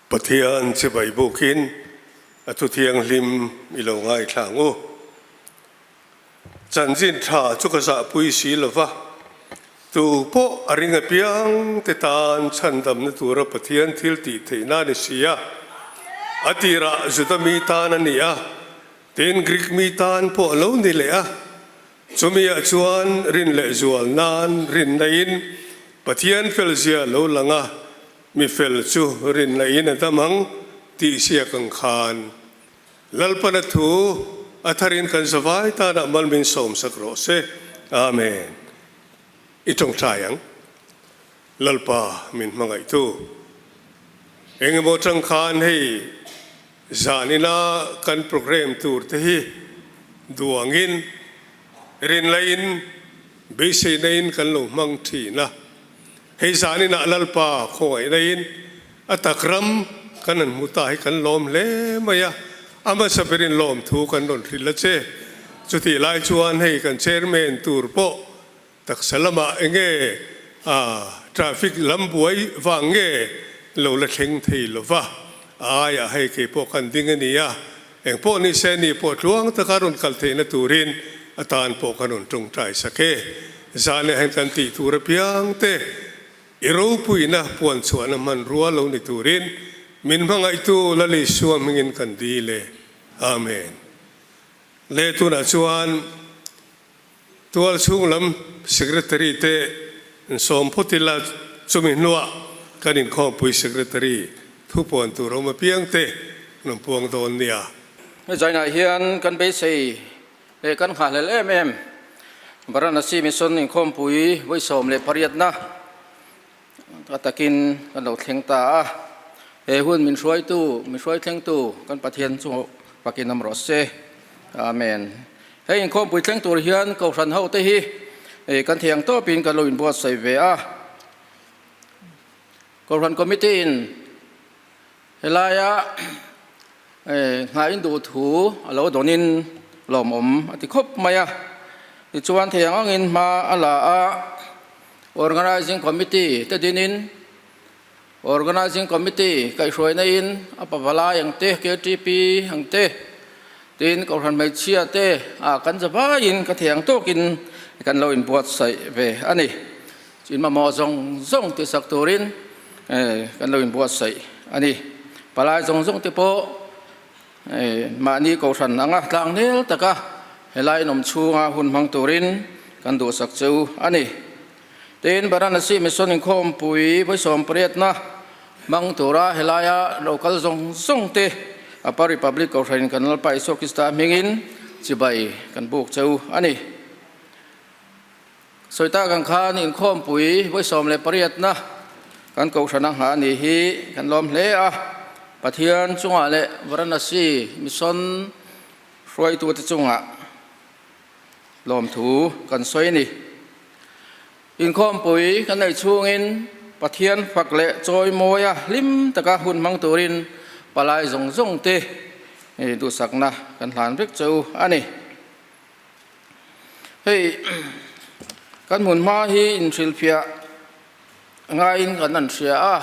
Pathian chibai bukin a thu thianghlim i lo ngaithla ang u. Chanchin tha chu ka zahpui si lo va, tu pawh a ring apiang te tan chhandamna tura Pathian thil tih theihna a ni si a. A tirah Juda mi tan a ni a, tin Greek mi tan pawh a lo ni leh a. Chumiah chuan rin leh zual nan rinna in Pathian felzia lo lang a, mi fel chu rinna in a dam ang tih siak ang khan Lalpana thu a tharin kan zavai tanah mal min sawmsak rawh se. Amen. I tawngtai ang. Lalpa min hmangaihtu. Engemaw tang khan hei zanina kan program tur te hi duangin rinlaiin beiseina in kan lo hmang thin a. Hei zaninah Lalpa khawngaihna in a tak ram kan han hmu ta hi kan lawm hle mai a, a hmasa berin lawmthu kan rawn hrilh a che. Chutih lai chuan hei kan chairman tur pawh taksa lamah enge a traffic lam buai vang nge lo la thleng thei lo va, a aiah hei kei pawh kan ding a ni a, eng pawh ni se ni pawh tluang taka rawn kal theihna turin a tan pawh kan rawn tawngtai sak e. Zan leh hian kan tih tur apiang te i ropuina puan chhuahna hmanrua lo ni turin min hmangaihtu Lal Isua hmingin kan dil e. Amen. Le tunah chuan Tual chhung lam Secretary te an sawm phawt ila, chumi hnuah kan inkhawmpui Secretary thupuan tur awm apiang te an awm puang dawn nia. He zainah hian kan beisei leh kan nghahhlel em em Varanasi Mission inkhawmpui vawi 18na a takin kan lo thleng ta a. He hun min hruaitu, min hruai thlengtu kan Pathian chu fakin awm rawh se. Amen. Hei inkhawmpui thleng tur hian Kohhran ho te hi kan thei ang tawpin kan lo inbuatsaih ve a. Kohhran Committee in helaia nghah in duh thu a lo dawnin lawmawm a ti khawp mai a. Tichuan thei ang angin hma a la a, Organizing Committee te dinin Organizing Committee kaihhruaina in a pavalai ang te, KTP ang te, tin Kohhran hmeichhia te ah kan za vaiin ka thei ang tawkin kan lo inbuatsaih ve a ni. In mamawh zawng zawng tihsak turin kan lo inbuatsaih a ni. Palai zawng zawng te pawh mahni Kohhran anga tlangnel taka helai inawm chhunga hun hmang turin kan duhsak cheu a ni. Tin, Varanasi Mission inkhawmpui vawi 18na hmang tura helaia lo kal zawng zawng te Upper Republic Kohhran kan Lalpa Isua Krista hmingin chibai kan buk cheu a ni. Sawi tak ang khan inkhawmpui vawi 18na kan Kohhrana nghah a nih hi kan lawm hle a, Pathian chungah leh Varanasi Mission hruaitute chungah Lawmthu kan sawi a ni. Inkhawmpui kan neih chhungin Pathian fak leh chawimawia hlim taka hun hmang turin palai zawng zawng te duhsakna kan hlan vek che u a ni. Hei kan hmun hma hi inhrilhfiah ngaiin kan an hria a,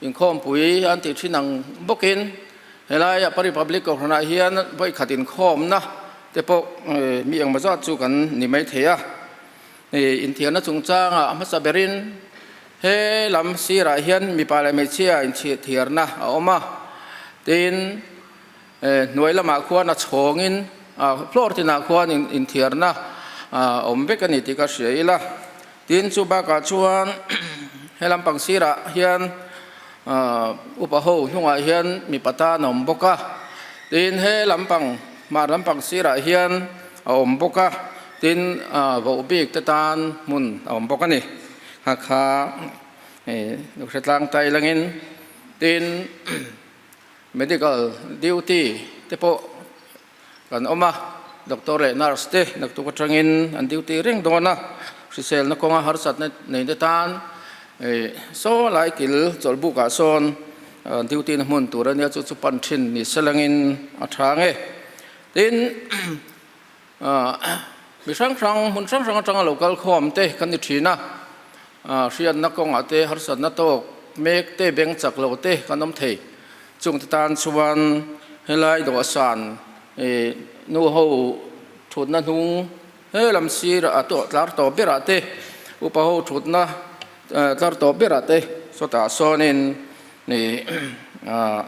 inkhawmpui an tih thin ang bawkin helai Upper Republic Kohhranah hian vawikhat inkhawmna te pawh mi engmaw zat chu kan ni mai thei a. Inthiarna chungchangah a hmasa berin he lam sirah hian mipa leh hmeichhia inthiarna a awm a, tin hnuai lamah khuan a chhawngin floor tinah khuan inthiarna a awm vek a ni tih ka hria ila. Tin, chu bakah chuan he lampang sirah hian upa ho hnungah hian mipa tan a awm bawk a, tin he lampang hmar lampang sirah hian a awm bawk a, tin voh bik te tan hmun a awm bawk a ni. Kha kha hre tlang tai langin tin medical duty te pawh Kan awm a, doctor leh nurse te naktuk atangin an duty reng dawn a, hriselna kawnga harsatna nei te tan saw lai kil chawlhbukah sawn duty na hmun tur a nia chu chu pan thin ni selangin a tha nge. Tin, mi hrang hrang hmun hrang hrang atanga lo kal khawm te kan ni thin a, hriatna kawngah te harsatna tawk mek te beng chak lo te kan awm thei. Chungte tan chuan helai dawhsan nu ho thutna hnung he lam sirah a tlar tawp berah te upa ho thutna tlar tawp berah te sawtah sawnin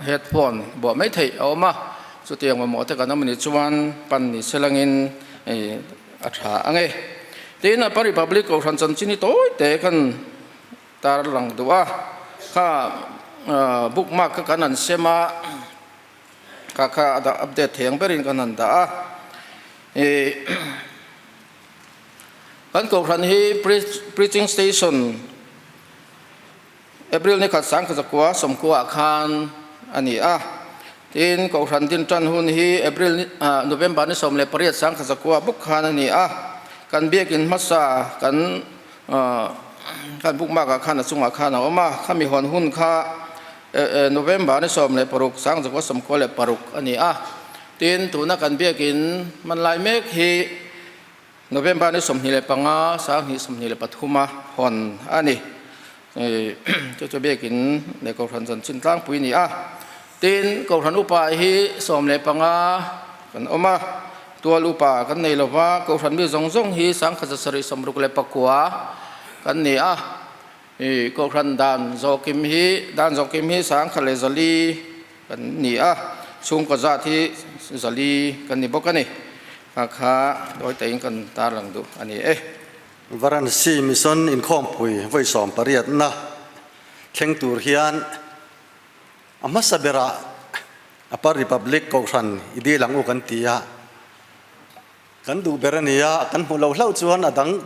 headphone buah mai theih a awm a, chutiang mamawh te kan awm anih chuan pan ni se langin a tha ang e. Tin, Upper Republic Kohhran chanchin hi tawi te kan tar lang duh a, kha bookmark kha kan han sem a, kha kha a dah update thei ang berin kan han dah a. Kan Kohhran hi preaching station April ni khat 1990 ah khan a ni a. Tin, Kohhran din tan hun hi April ni November ni 18 1990 ah bawk khan a ni a. Kan biakin hmasa kan kan bookmark ah khan a chungah khan a awm a. Khami hawn hun kha November ni 16 1996 a ni a. Tin, tuna kan biakin hman lai mek hi November ni 25, 2023 a hawn a ni. Chu chu biakin leh Kohhran chanchin tlangpui a ni a. Tin, Kohhran upa hi 15 kan awm a, tual upa kan nei lova, Kohhran mi zawng zawng hi 1769 kan ni a. Kohhran dan zawhkim hi dan zawhkim hi 1400 kan ni a, chhungkaw zat hi 400 kan ni bawk a ni. Kha kha dawi teiin kan tarlang duh a ni e. Varanasi Mission inkhawmpui vawi 18na thleng tur hian a hmasa berah Upper Republic Kohhran i dil ang u kan ti a. Kan duh ber a ni a, kan hmuh loh hlauh chuan a dang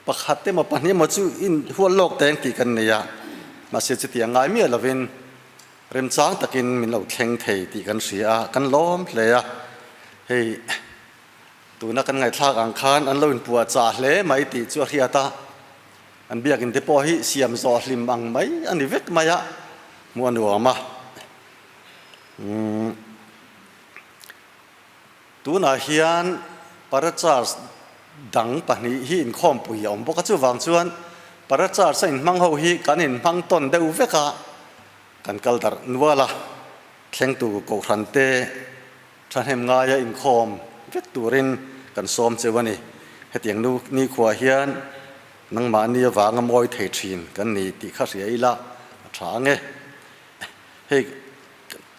pakhat emaw pahnih emaw chu in hual lawk teng tih kan nei a, mahse chutiang ngai miah lovin remchang takin min lo thleng thei tih kan hria a, kan lawm hle a. Hei tuna kan ngaihthlak ang khan an lo inpuah chah hle mai tih chu a hriat a, an biakin te pawh hi siam zawh hlim ang mai a ni vek mai a, hmuh a nuam a. Tunah hian Parachurch dang pahnih hi inkhawmpui a awm bawk a, chuvang chuan Parachurch a inhmang ho hi kan inhmang tawn deuh vek a, kan kal darh nual a, thlengtu Kohhran te thahnem ngaia inkhawm vek turin kan sawm cheu a ni. Hetiang nu nikhua hian nangmahni avanga mawi thei thin kan ni tih kha hria ila a tha ang e. Hei.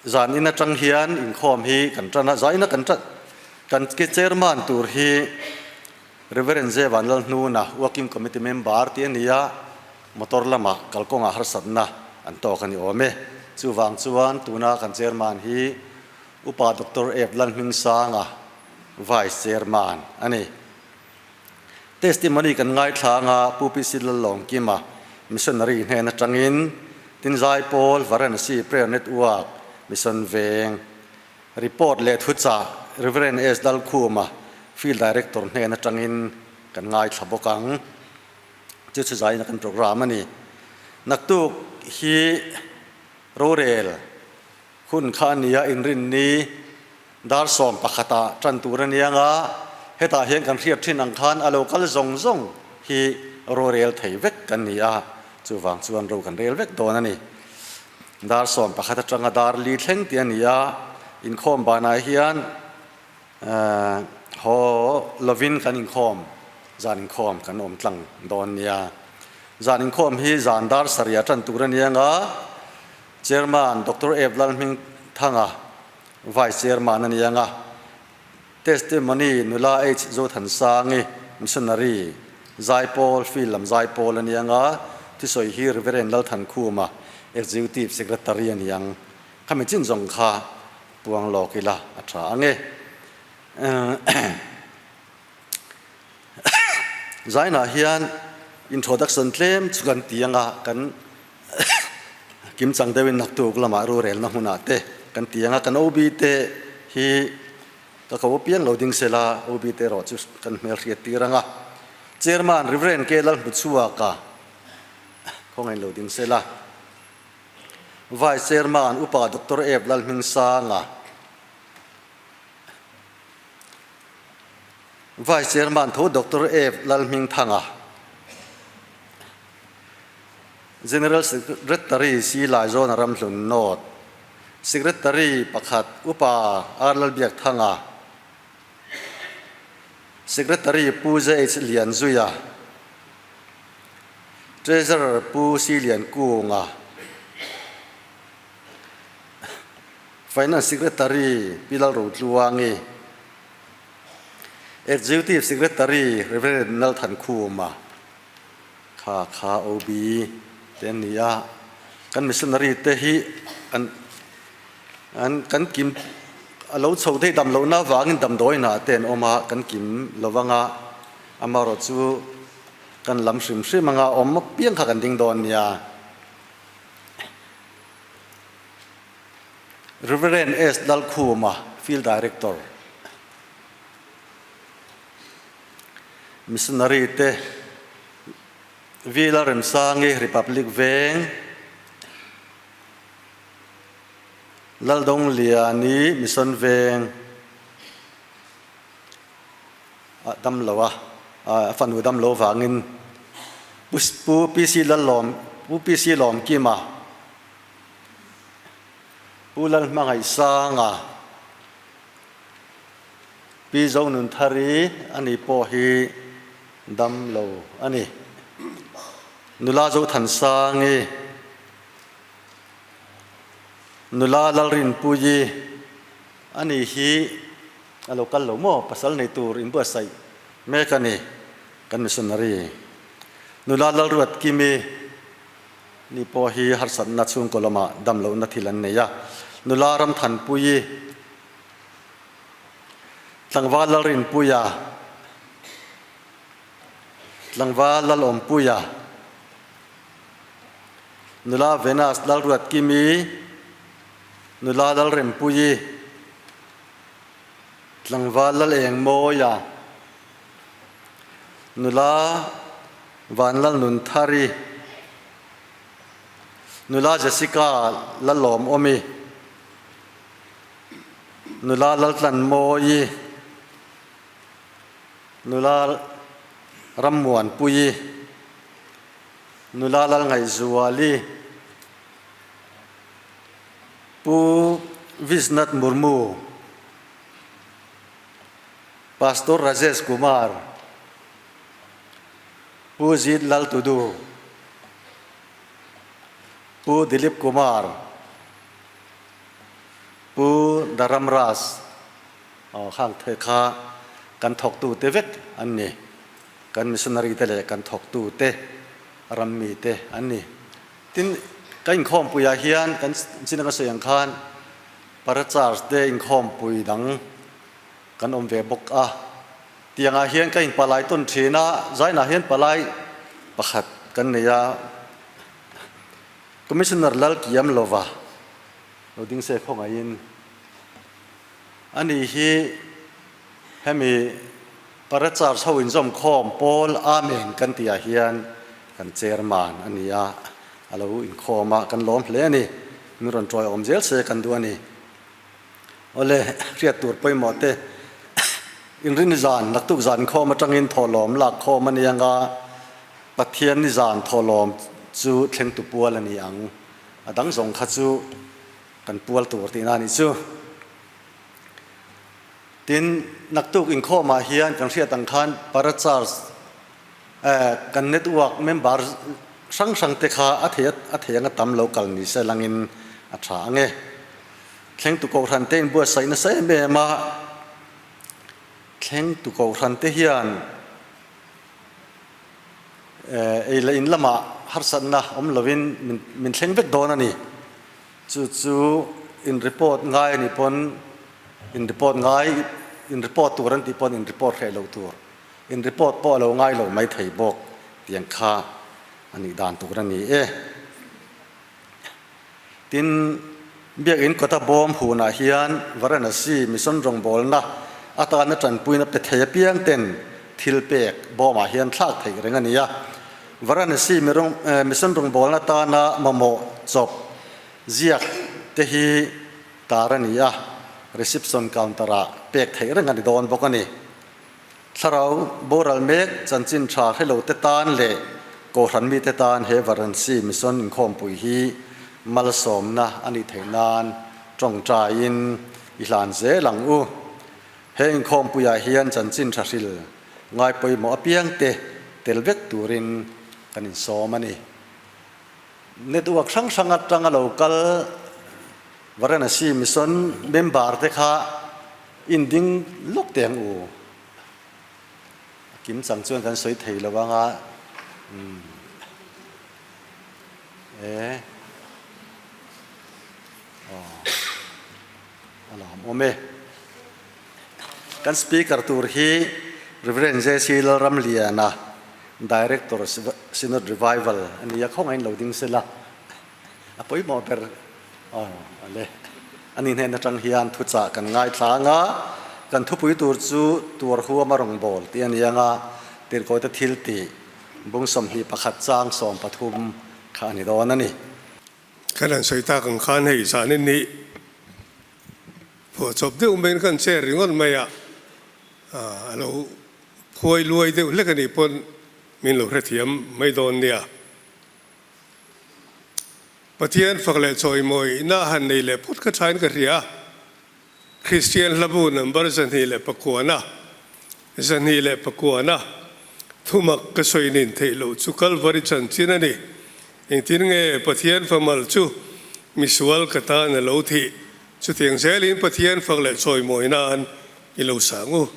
Zan in atang hian inkhawm hi kan tan a, zan ina kan tan kan ke chairman tur hi Reverend J Vanlalhnuna Working Committee member tih a ni a, motor lamah kalkawngah harsatna an tawk a ni awm e. Chuvang chuan tuna kan chairman hi Upa Doctor F Lalhmingsanga Vice Chairman a ni. Testimony kan ngaithla anga Pu PC Lallawngkima Missionary hnen atangin Tinzai Pawl Varanasi Prayer Network Mission Veng Report leh thuchah Rev. S Lalkhuma Field Director hnen atangin kan ngaithla bawk ang. Chu chu zaina kan program a ni. Naktuk hi rorel Hun kha a nia, inrinni dar 11 ah tan tur a nia nga, hetah hian kan hriat thin ang khan a lo kal zawng zawng hi rorel thei vek kan ni a, chuvang chuan ro kan rel vek dawn a ni. Dar 11 atanga dar li thleng tih a ni a, inkhawm banah hian haw lovin kan inkhawm, zan inkhawm kan awm tlang dawn nia. Zan inkhawm hi zan dar 7 ah tan tur a nia nga, Chairman Doctor Ep Lalhmingthanga, Vice Chairman a ni ang a, Testimony Nula H Zothansangi, Missionary, Zaipawl, Field lam Zaipawl a ni ang a, thusawi hi Reverend Lalthankhuma, Executive Secretary a ni ang. Khami chin zawng kha puang lawk ila a tha ang e. Zainah hian introduction tlem chu kan ti ang a, kan Kimchang deuhin naktuk lamah rorelna hmunah te kan ti ang a, kan OB te hi ka ko apiang lo ding sela, OB te erawh chu kan hmelhriat tir ang a. Chairman Rev. K. Lalhmuchhuaka khawngaih lo ding sela, Vice Chairman Upa Doctor F. Lalhmingsanga, Vice Chairman tho Doctor F. Lalhmingthanga, General Secretary Si Laizawn Ramhlun North, Secretary pakhat Upa R Lalbiakthanga, Secretary Pu JH Lianzuia, Treasurer Pu C Liankunga, Finance Secretary Pi Lalrotluangi, Executive Secretary Rev. Lalthankhuma kha kha OB te an ni a. Kan missionary te hi an an kan kim a lo chho thei dam lohna avangin damdawiinah te an awm a, kan kim lo vang a, amaherawh chu kan lam hrim hrim anga awm apiang kha kan ding dawn nia. Rev. S. Lalkhuma, Field Director, Missionary te V. Lalremsangi, Republic Veng, Laldongliani, Mission Veng, a dam lo a, a fanu dam lo vangin Pu PC Lallawm, Pu PC Lawmkima, Pu Lalhmangaihsanga, Pi Zonunthari ani pawh hi dam lo a ni. Nula Zothansangi, Nula Lalrinpuii ani hi a lo kal lo maw? Pasal nei tur inbuatsaih mek a ni kan missionary. Nula Lalruatkimi. Ni pawh hi harsatna chhungkaw lamah dam lohna thil an nei a, nula Ramthanpuii, tlangval Lalrinpuia, tlangval Lalawmpuia, nula Venus Lalruatkimi, nula Lalrempuii, tlangval Lalengmawia, nula Vanlalnunthari, Nula Jessica Lalawmawmi, Nula Laltlanmawii, Nula Rammuanpuii, Nula Lalngaihzuali, Pu Visnath Murmu, Pastor Rajesh Kumar, Pu Zit Lal Tudu, Pu Dilip Kumar, Pu Dharam Ras khang the kha kan thawktu te vek an ni. Kan missionary te leh kan thawktu te rammi te an ni. Tin, ka inkhawmpuiah hian kan chin anga sawi ang khan Para Church te inkhawmpui dang kan awm ve bawk a. Tiangah hian ka inpalai tawn thin a, zainah hian palai pakhat kan nei a, Commissioner Lalkiam lova lo ding se khawngaihin ani hi hemi Para Church ho inzawm khawm Paul Amen kan tihah hian kan chairman a ni a, a lo inkhawm a, kan lawm hle a ni. Min rawn tawi awm zel se kan duh a ni. Awle, hriat tur pawimawh te, Inrin zan, naktuk zan khawm atangin thawhlawm lak khawm a ni anga, Pathian ni zan thawhlawm chu thlengtu pual a ni ang. A dang zawng kha chu kan pual tur tihna a nih chu. Tin, naktuk inkhawmah hian kan hriat ang khan Para Church kan network member hrang hrang te kha a thei a thei anga tam lo kal ni se langin a tha ang e. Thlengtu Kohhran te inbuatsaih nasa em em a, Thlengtu Kohhran te hian ei leh in lamah harsatna awm lovin min thleng vek dawn a ni. Chu chu in report ngai a nih pawn in report ngai in report tur an tih pawn in report hreh loh tur. In report pawh a lo ngai lo mai thei bawk tiang kha a nih dan tur a ni e. Tin, Biakinn kawta bawm hunah hian Varanasi Mission rawngbawlna atana tanpuina pe thei apiang ten thil pek bawmah hian thlak theih reng a ni a. Varanasi Mission rawngbawlna atana mamawh chawp ziak te hi tar a ni a, reception counter-ah pek theih reng a ni dawn bawk a ni. Thlarau boral mek chanchin tha hre lo te tan leh Kohhran mite tan he Varanasi Mission inkhawmpui hi malsawmna a nih theih nan tawngtaiin i hlan zel ang u. He inkhawmpuiah hian chanchin tha hril ngai pawimawh apiangte tel vek turin kan insawm a ni. Network hrang hrang atanga lo kal Varanasi Mission member te kha inding lawk teh ang u. A kim chang chuan kan sawi thei lo anga umm e aw a lawm awm e. Kan speaker tur hi Rev. JC Lalramliana, Director Synod Revival a ni a, khawngahin lo ding sela a pawimawh ber aw a le. Ani hnen atang hian thuchah kan ngaithla ang a, kan thupui tur chu Tuar huama rawngbâwl tih a ni ang a, Tirhkawite thil tih bung 21 chang 13 kha a ni dawn a ni. Kan han sawi tak ang khan hei zanin ni phuahchawp deuh maiin kan chair ringawt mai a, a lo phuai luai deuh hlek a nih pawn min lo hrethiam mai dawn nia. Pathian fak leh chawimawina han nei leh phawt ka thain ka hria. Kristian hlabu number 209, 209, Thumak ka sawi nin theih loh chu Kalvari chanchin a ni. Engtin nge Pathian famal chu misual ka tan a lo thih? Chutiang zelin Pathian fak leh chawimawi nan i lo sang u.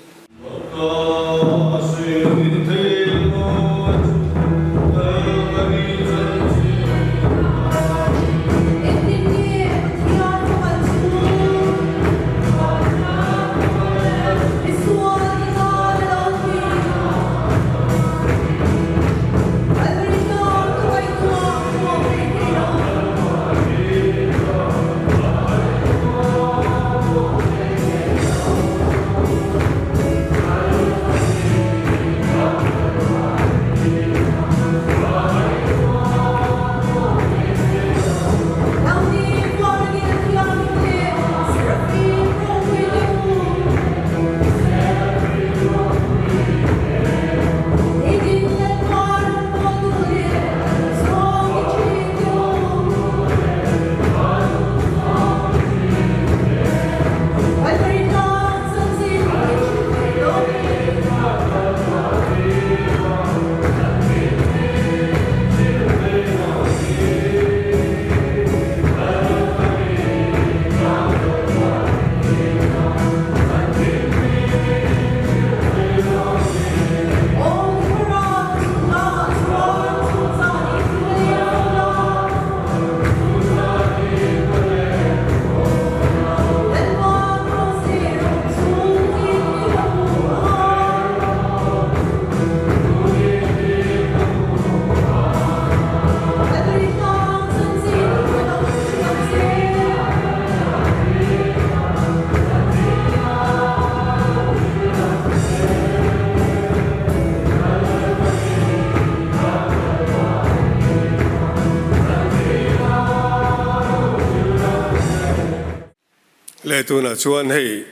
Le tunah chuan hei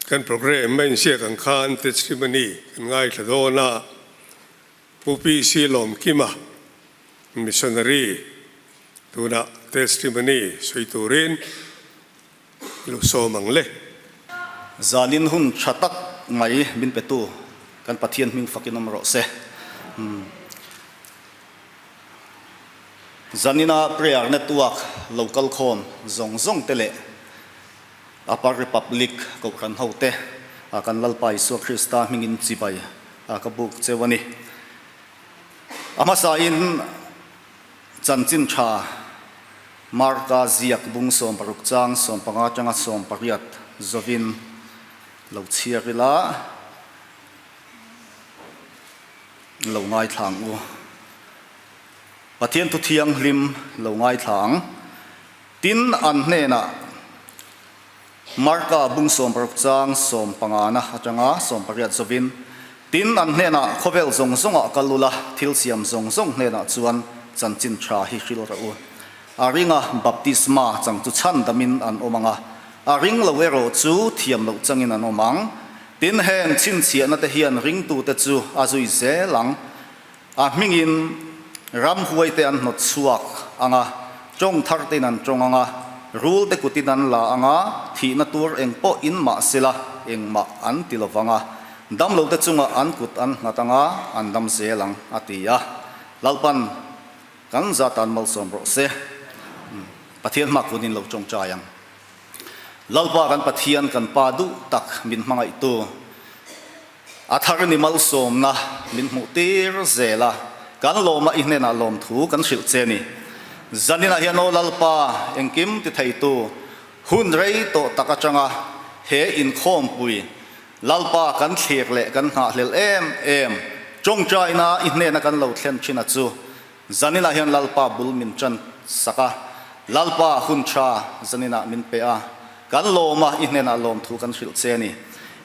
kan programme a inziak ang khan testimony kan ngaithla dawn a, Pu PC Lawmkima missionary tunah testimony sawi turin Lu sawm ang le. Zanin hun tha tak mai min petu kan Pathian hming fakin awm rawh se. Zanina prayer network lo kal khawm zawng zawng te leh Upper Republic Kohhran ho te kan Lalpa Isua Krista hmingin chibai ka buk cheu a ni. A hmasain Chanchin tha Marka ziak bung 60 chang 15 atanga 18 zawin lo chhiar ila lo ngaithla ang u. Pathian thu thianghlim lo ngaithla ang. Tin, an hnenah Marka bung 60 chang 15 na atanga 18 zawin, Tin, an hnenah khawvel zawng zawngah kal ula, thil siam zawng zawng hnenah chuan chanchin tha hi hril rawh u. A ringa baptisma chang chu chhan damin an awm ang a, a ring lo erawh chu thiam loh changin an awm ang. Tin, heng chhinchhiahna te hian ringtute chu a zui zel ang. A hmingin ramhuaite an hnawt chhuak ang a, Tawng thar tein an tawng ang a, rul te kutin an la ang a, thihna tur eng pawh in mah sela engmah an ti lo vang a, damlo te chungah an kut an nghat ang a, an dam zel ang, a ti a. Lalpan kan zatan malsawm rawh se. Pathian hma kunin lo tawngtai ang. Lalpa kan Pathian kan Pa duh tak min hmangaihtu, A thar ni malsawmna min hmuh tir zel a, kan lawma i hnenah lawmthu kan hrilh che ni. Zaninah hian aw Lalpa engkim ti theitu hun rei tawh tak atanga he inkhawmpui Lalpa kan thlir leh kan nghahhlelh em em tawngtaina i hnena kan lo thlen thin a chu Zaninah hian Lalpa bul min tan sak a, Lalpa hun tha zaninah min pe a, kan lawm a, i hnenah lawmthu kan hrilh che a ni.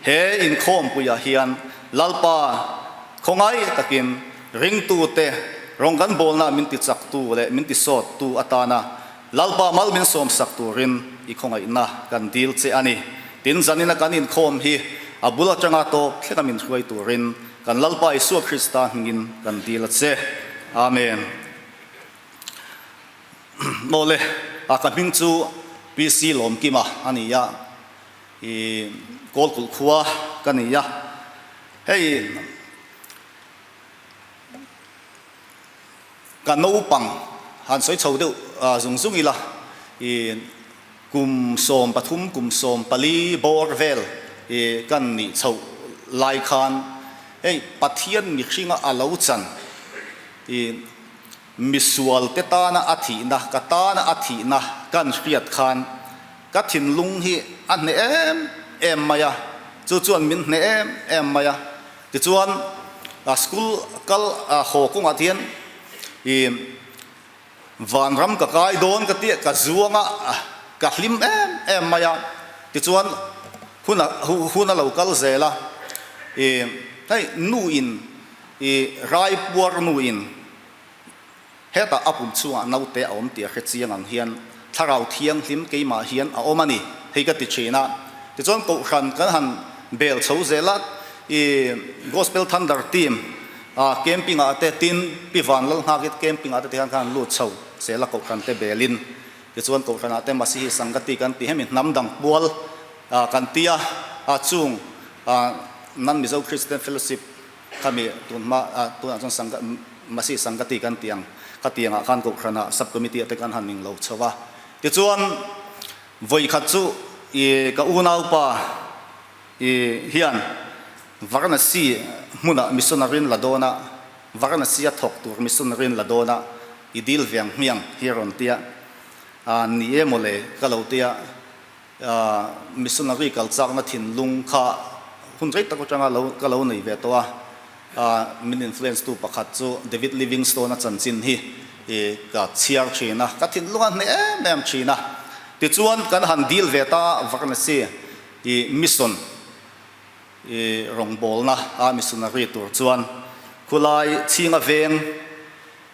He inkhawmpuiah hian Lalpa khawngaih takin ringtute rawng kan bawlna min tichaktu leh min tisawttu atana Lalpa mal min sawmsak turin i khawngaihna kan dil che a ni. Tin, zanina kan inkhawm hi a bul atanga tawp thlenga min hruai turin Kan Lalpa Isua Krista hmingin kan dil a che. Amen. Mawle, a ka hming chu PC Lawmkima a ni a, i Kawlkulh khua ka ni a. Hei ka naupang han sawi chho deuh zung zung ila, i Kum 13, kum 14 bawr vel i kan nih chhoh lai khan hei Pathian mihringa a lo chan i misual te tana a thihna, ka tana a thihna kan hriat khan ka thinlung hi a hneh em em mai a, chu chuan min hneh em em mai a. Tichuan school kal haw kawngah te hian i Vanram ka kai dawn ka tih ka zuang a, ka hlim em em mai a, tichuan hun a hun a lo kal zel a, i hei nu in i rai puar nu in hetah a pum chhungah naute a awm tih a hre chiang ang hian thlarau thianghlim keimah hian a awm a ni hei ka ti thin a, tichuan kohhran kan han bel chho zel a, i Gospel Thunder team A camping ah te tin Pi Van Lal nghak it camping ah te tihian khan an lut chho zel a kohhran te bel in tichuan kohhran ah te Masihi Sangati kan ti hemi hnam dang pual ah kan ti a a chung ah Nan Mizo Christian Fellowship khami tun hma ah tunah chuan Sangha Masihi Sangati kan ti ang khatiang ah khan kohhran ah sub committee ah te kan han ning lo chho a tichuan vawi khat chu i ka unaupa I hian Varanasi hmunah missionary in la dawn a, Varanasi a thawk tur missionary in la dawn a, i dil ve ang hmiang hi a rawn ti a, a ni e mawle ka lo ti a, missionary kal chakna thinlung kha hun rei tak atanga lo ka lo nei ve tawh a, min influence tu pakhat chu David Livingstone a chanchin hi i ka chhiar thin a, ka thinlung a hneh em em thin a, tichuan kan han dil ve ta Varanasi I mission i rawngbawlna a missionary tur chuan khulai chhinga veng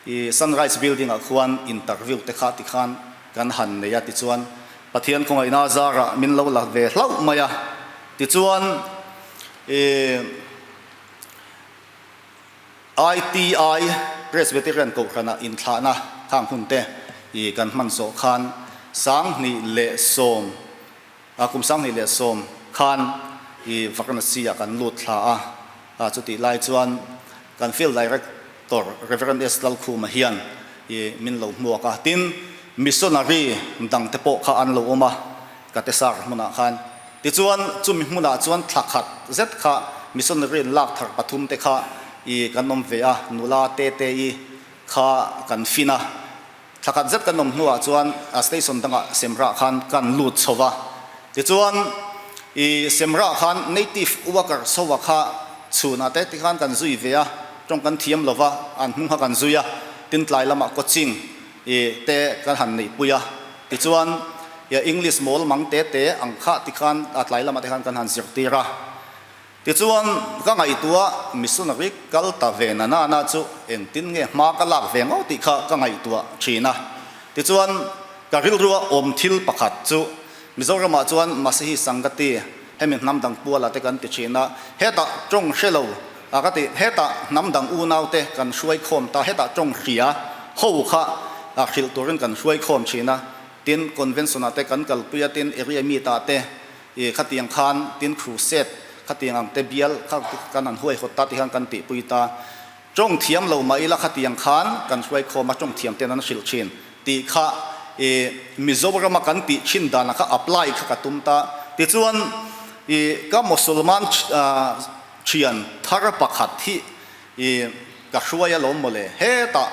i Sunrise Building ah khuan interview te kha tikhan kan han nei a tichuan Pathian khawngaihna zarah min lo la ve hlauh mai a tichuan i ITI Presbyterian Kohhranah inthlahna khang hun te i kan hman zawh khan 2010 A kum 2010 khan i Varanasi ah kan lut thla a, a chutih lai chuan kan Field Director Rev. S. Lalkhuma hian i min lo hmuak a, tin missionary dang te pawh kha an lo awm a Katesar hmunah khan. Tichuan chumi hmunah chuan thla khat zet kha missionary in lak thar pathum te kha i kan awm ve a, nula te te i kha kan fin a. Thla khat zet kan awm hnuah chuan station dangah Semrah khan kan lut chho va. Tichuan i Semrah khan native worker chho a kha chhunah te tikhan kan zui ve a, tawng kan thiam lo va, an hnung kha kan zui a, tin tlai lamah coaching i te kan han neihpui a. Tichuan English mawl mang te te ang kha tikhan tlai lamah te khan kan han zirtir a. Tichuan, ka ngaihtuah missionary kal ta ve na na na chu engtin nge hma ka lak ve ngawt tih kha ka ngaihtuah thin a. Tichuan, ka rilrua awm thil pakhat chu Mizoramah chuan Masihi Sangati hemi hnam dang puala te kan ti thin a, hetah tawng hre lo a ka ti, hetah hnam dang unau te kan hruai khawm ta, hetah tawng hria ho kha hrilh turin kan hruai khawm thin a, tin convention ah te kan kalpui a, tin area meet ah te i khatiang khan tin crusade khatiang ang te bial kha kan han huaihawt ta tikhan kan tihpui ta. Tawng thiam lo mah ila khatiang khan kan hruai khawm a, tawng thiam ten an hrilh thin tih kha i Mizorama kan tih thin danah kha apply kha ka tum ta. Tichuan i ka Mosolman thian thar pakhat hi i ka hruai alawm mawle hetah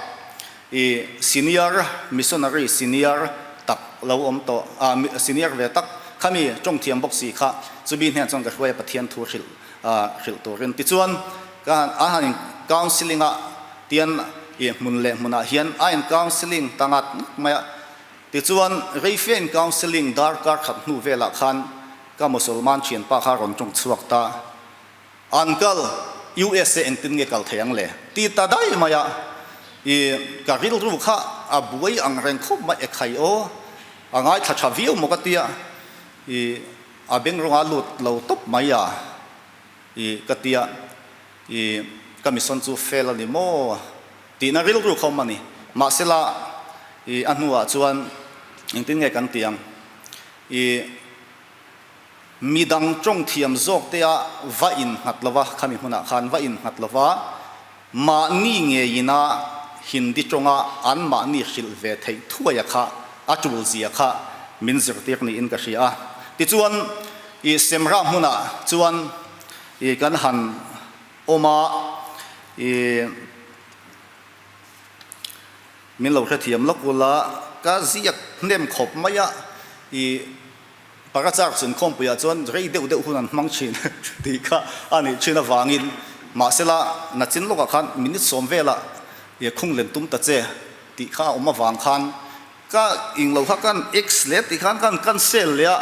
i senior missionary senior tak lo awm tawh a senior ve tak khami tawng thiam bawk si kha chumi hnen chuan ka hruai a Pathian thu hrilh hrilh turin. Tichuan Ka han a han in counselling a tian i hmun leh hmunah hian a in counselling ta ngat ngat mai a. Tichuan reife in counselling darkar khat hnu velah khan ka Mosolman thianpa kha rawn tawng chhuak ta. Uncle, USA engtin nge kal thei ang le? Ti ta daih mai a. I ka rilru kha a buai ang reng khawp mai e khai aw. A ngaithla tha viau maw ka tia. I a beng rawnga lut lo tawp mai a. I ka tia, i ka mission chu fail a ni maw? Tihna rilru kha awm a ni. Mahsela, i a hnuah chuan engtin nge kan tih ang? I midang tawng thiam zawk te a va innghat lova, khami hmunah khan va innghat lova, mahni ngeiin a Hindi tawnga an mahni hrilh ve theih thuaia kha a tul zia kha min zirtir niin ka hria a. Tichuan, i Semra hmunah chuan i kan han awm a, i min lo hrethiam lawk ula, ka ziak hnem khawp mai a, i Parachar chunkhawmpuiah chuan rei deuh deuh hun an hmang thin tih kha a nih thin avangin mahsela nachin lawkah khan minute sawm velah khung lem tum ta che tih kha a awm avang khan ka ing lo kha kan ex leh tih khan kan cancel leh a,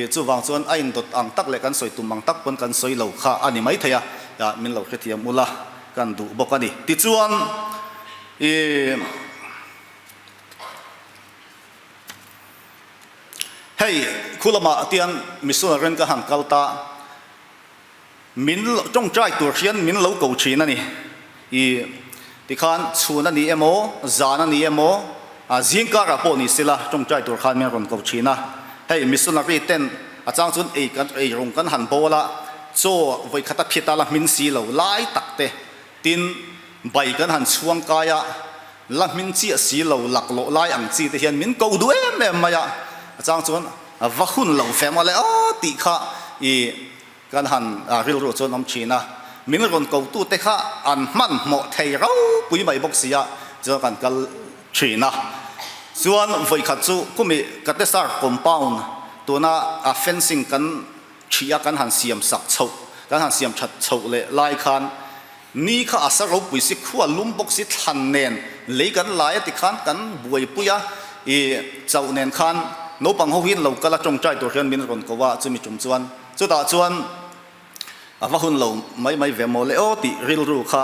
chuvang chuan a indawt ang tak leh kan sawi tum ang tak pawn kan sawi lo kha a ni maithei a, min lo hrethiam ula kan duh bawk a ni. Tichuan ih. Hei, khu lamah tian missionary ka han kal ta, min tawngtai tur hian min lo ko thin a ni. I tikhan chhun a ni emaw, zan a ni emaw, zingkarah pawh ni sela tawngtai tur khan min rawn ko thin a. Hei, missionary ten a chang chuan ei kan ei rawng kan han bawl a, chaw vawikhat a phit a la hmin si lo lai tak te, tin bai kan han chhuang kai a, La hmin chiah si lo laklawh lai ang chi te hian min ko duh em em mai a, a chang chuan va hun lo fe maw le aw tih kha i kan han rilru chuan awm thin a, min rawn ko tu te kha an hmanhmawh thei ropui mai bawk si a, chuan kan kal thin a. Chuan vawikhat chu kumi Katesar compound tuna a fencing kan ṭhih a kan han siam sak chhoh, kan han siam ṭhat chhoh leh lai khan ni kha a sa ropui si, khua lum bawk si, thlan nen lei kan lai a ti khan kan buaipui a, i chauh nen khan naupang ho hian lo kal a tawngtai tur hian min rawn ko a, chumi tum chuan chutah chuan a va hun lo mai mai ve maw le aw tih rilru kha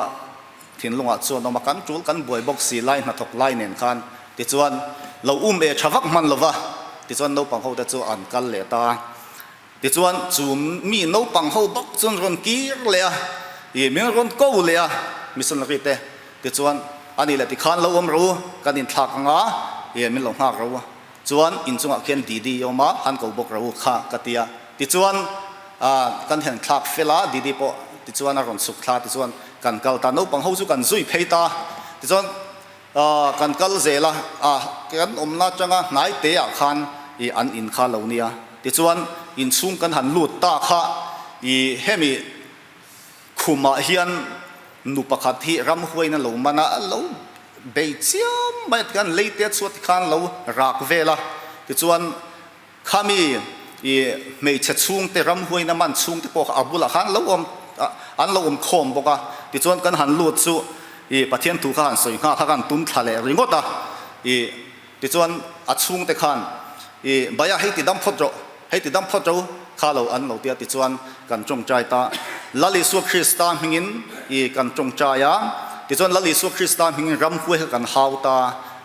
thinlungah chuan awm a, kan tul kan buai bawk si lai hnathawk lai nen khan tichuan lo um e tha vak hman lova tichuan naupang ho te chu an kal leh ta. Tichuan chu mi naupang ho bawk chuan rawn kir leh a, ih min rawn ko leh a missionary te tichuan a nih leh tikhan lo awm ro kan inthlak ang a, ih min lo nghak ro a, chuan inchungah khian Didi i awm a, han ko bawk ro kha ka ti a, tichuan ah kan hen thlak fel a, Didi pawh tichuan a rawn chhuk thla tichuan kan kal ta, naupang ho chu kan zui phei ta, tichuan Aw, kan kal zel a, a kan awmna atanga hnai te ah khan i an in kha lo nia. Tichuan inchhung kan han lut ta kha i hemi khumah hian nu pakhat hi ramhuain a lo man a, a lo bei chiam mai a tikhan lei te chhuat tikhan lo rak vel a. Tichuan Khami i hmeichhe chhungte ramhuaina man chhungte pawh kha a bulah khan lo awm an lo awm khawm bawk a, tichuan kan han lut chu i Pathian thu kha han sawi nghal kha kan tum thla leh ringawt a, i tichuan a chhungte khan i Bhaiya hei ti dam phawt rawh, hei ti dam phawt ro kha lo an lo ti a, tichuan kan tawngtai ta. Lal Isua Krista hmingin i kan tawngtai a, tichuan Lal Isua Krista hmingin ramhuai kha kan hau ta,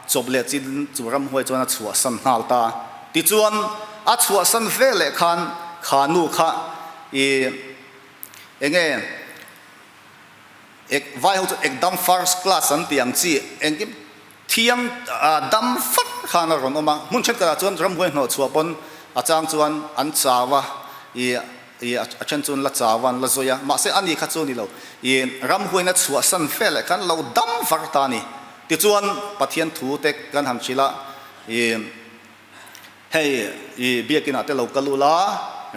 chawp leh chin chu ramhuai chuan a chhuahsan nghal ta. Tichuan, a chhuahsan ve leh khan kha nu kha i enge ek vai ho chu ekdam first class an tih ang chi engkim Thiang dam fat khan a rawn awm a, hmun thenkhatah chuan ramhuai hnawh chhuah pawn a chang chuan an chau a, ih ih a then chu an la chau a, an la zawi a, mahse ani kha chu ni lo, ih ramhuaina chhuahsan vel leh khan lo dam var ta a ni. Tichuan Pathian thu te kan han hrilh a, ih hei ih biakinah te lo kal ula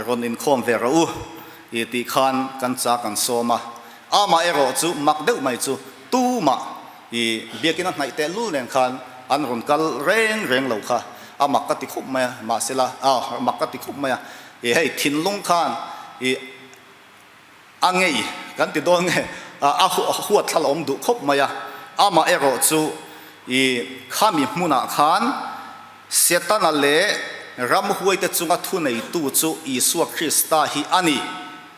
rawn inkhawm ve rawh u ih tih khan kan chak an sawm a, amaherawh chu mak deuh mai chu tumah I biakina hnaih teh lul nen khan an rawn kal reng reng lo kha a mak ka ti khup mai a, mahsela a mak ka ti khup mai a, i hei thinlung khan i a ngei kan ti dawn nge a huat thla la awm duh khawp mai a, amah erawh chu i khami hmunah khan Setana leh ramhuaite chunga thuneitu chu Isua Krista hi a ni.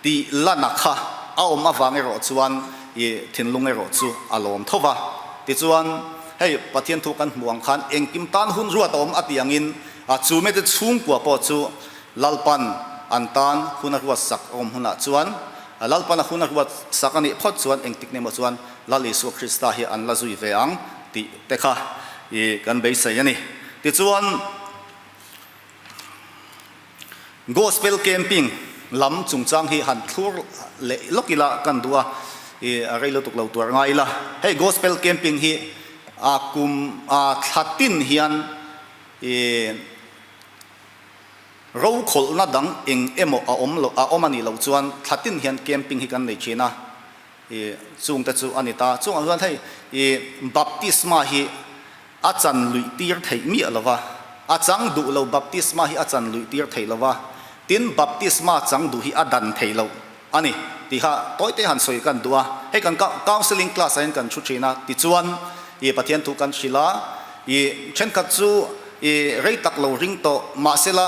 Tih lana kha a awm avang erawh chuan i thinlung erawh chu a lawm tho va. Tichuan, hei Pathian thu kan hmuh ang khan engkim tan hun ruat a awm a tih angin chu mite chhungkua pawh chu Lalpan an tan hun a ruat sak a awm hunah chuan Lalpan a hun a ruat sak a nih phawt chuan engtik nemaw chuan Lal Isua Krista hi an la zui ve ang tih te kha i kan beisei a ni. Tichuan. Gospel camping lam chungchang hi han thlur leh lawk ila kan duh a, i a rei lutuk lo tuar ngai ila. Hei gospel camping hi a kum a thla tin hian i rokhawlhna dang eng emaw a awm lo a awm a nih loh chuan thla tin hian camping hi kan nei thin a, i chungte chu a ni ta. Chungah chuan hei i baptisma hi A chan luih tir theih miah lo va, a chang duh lo baptisma hi a chan luih tir theih lo va, tin baptisma chang duh hi a dan theih loh a ni tih kha tawi te han sawi kan duh a. Hei kan counselling class ah hian kan thu thin a, tichuan i Pathian thu kan hrilh a, i thenkhat chu i rei tak lo ring tawh mahsela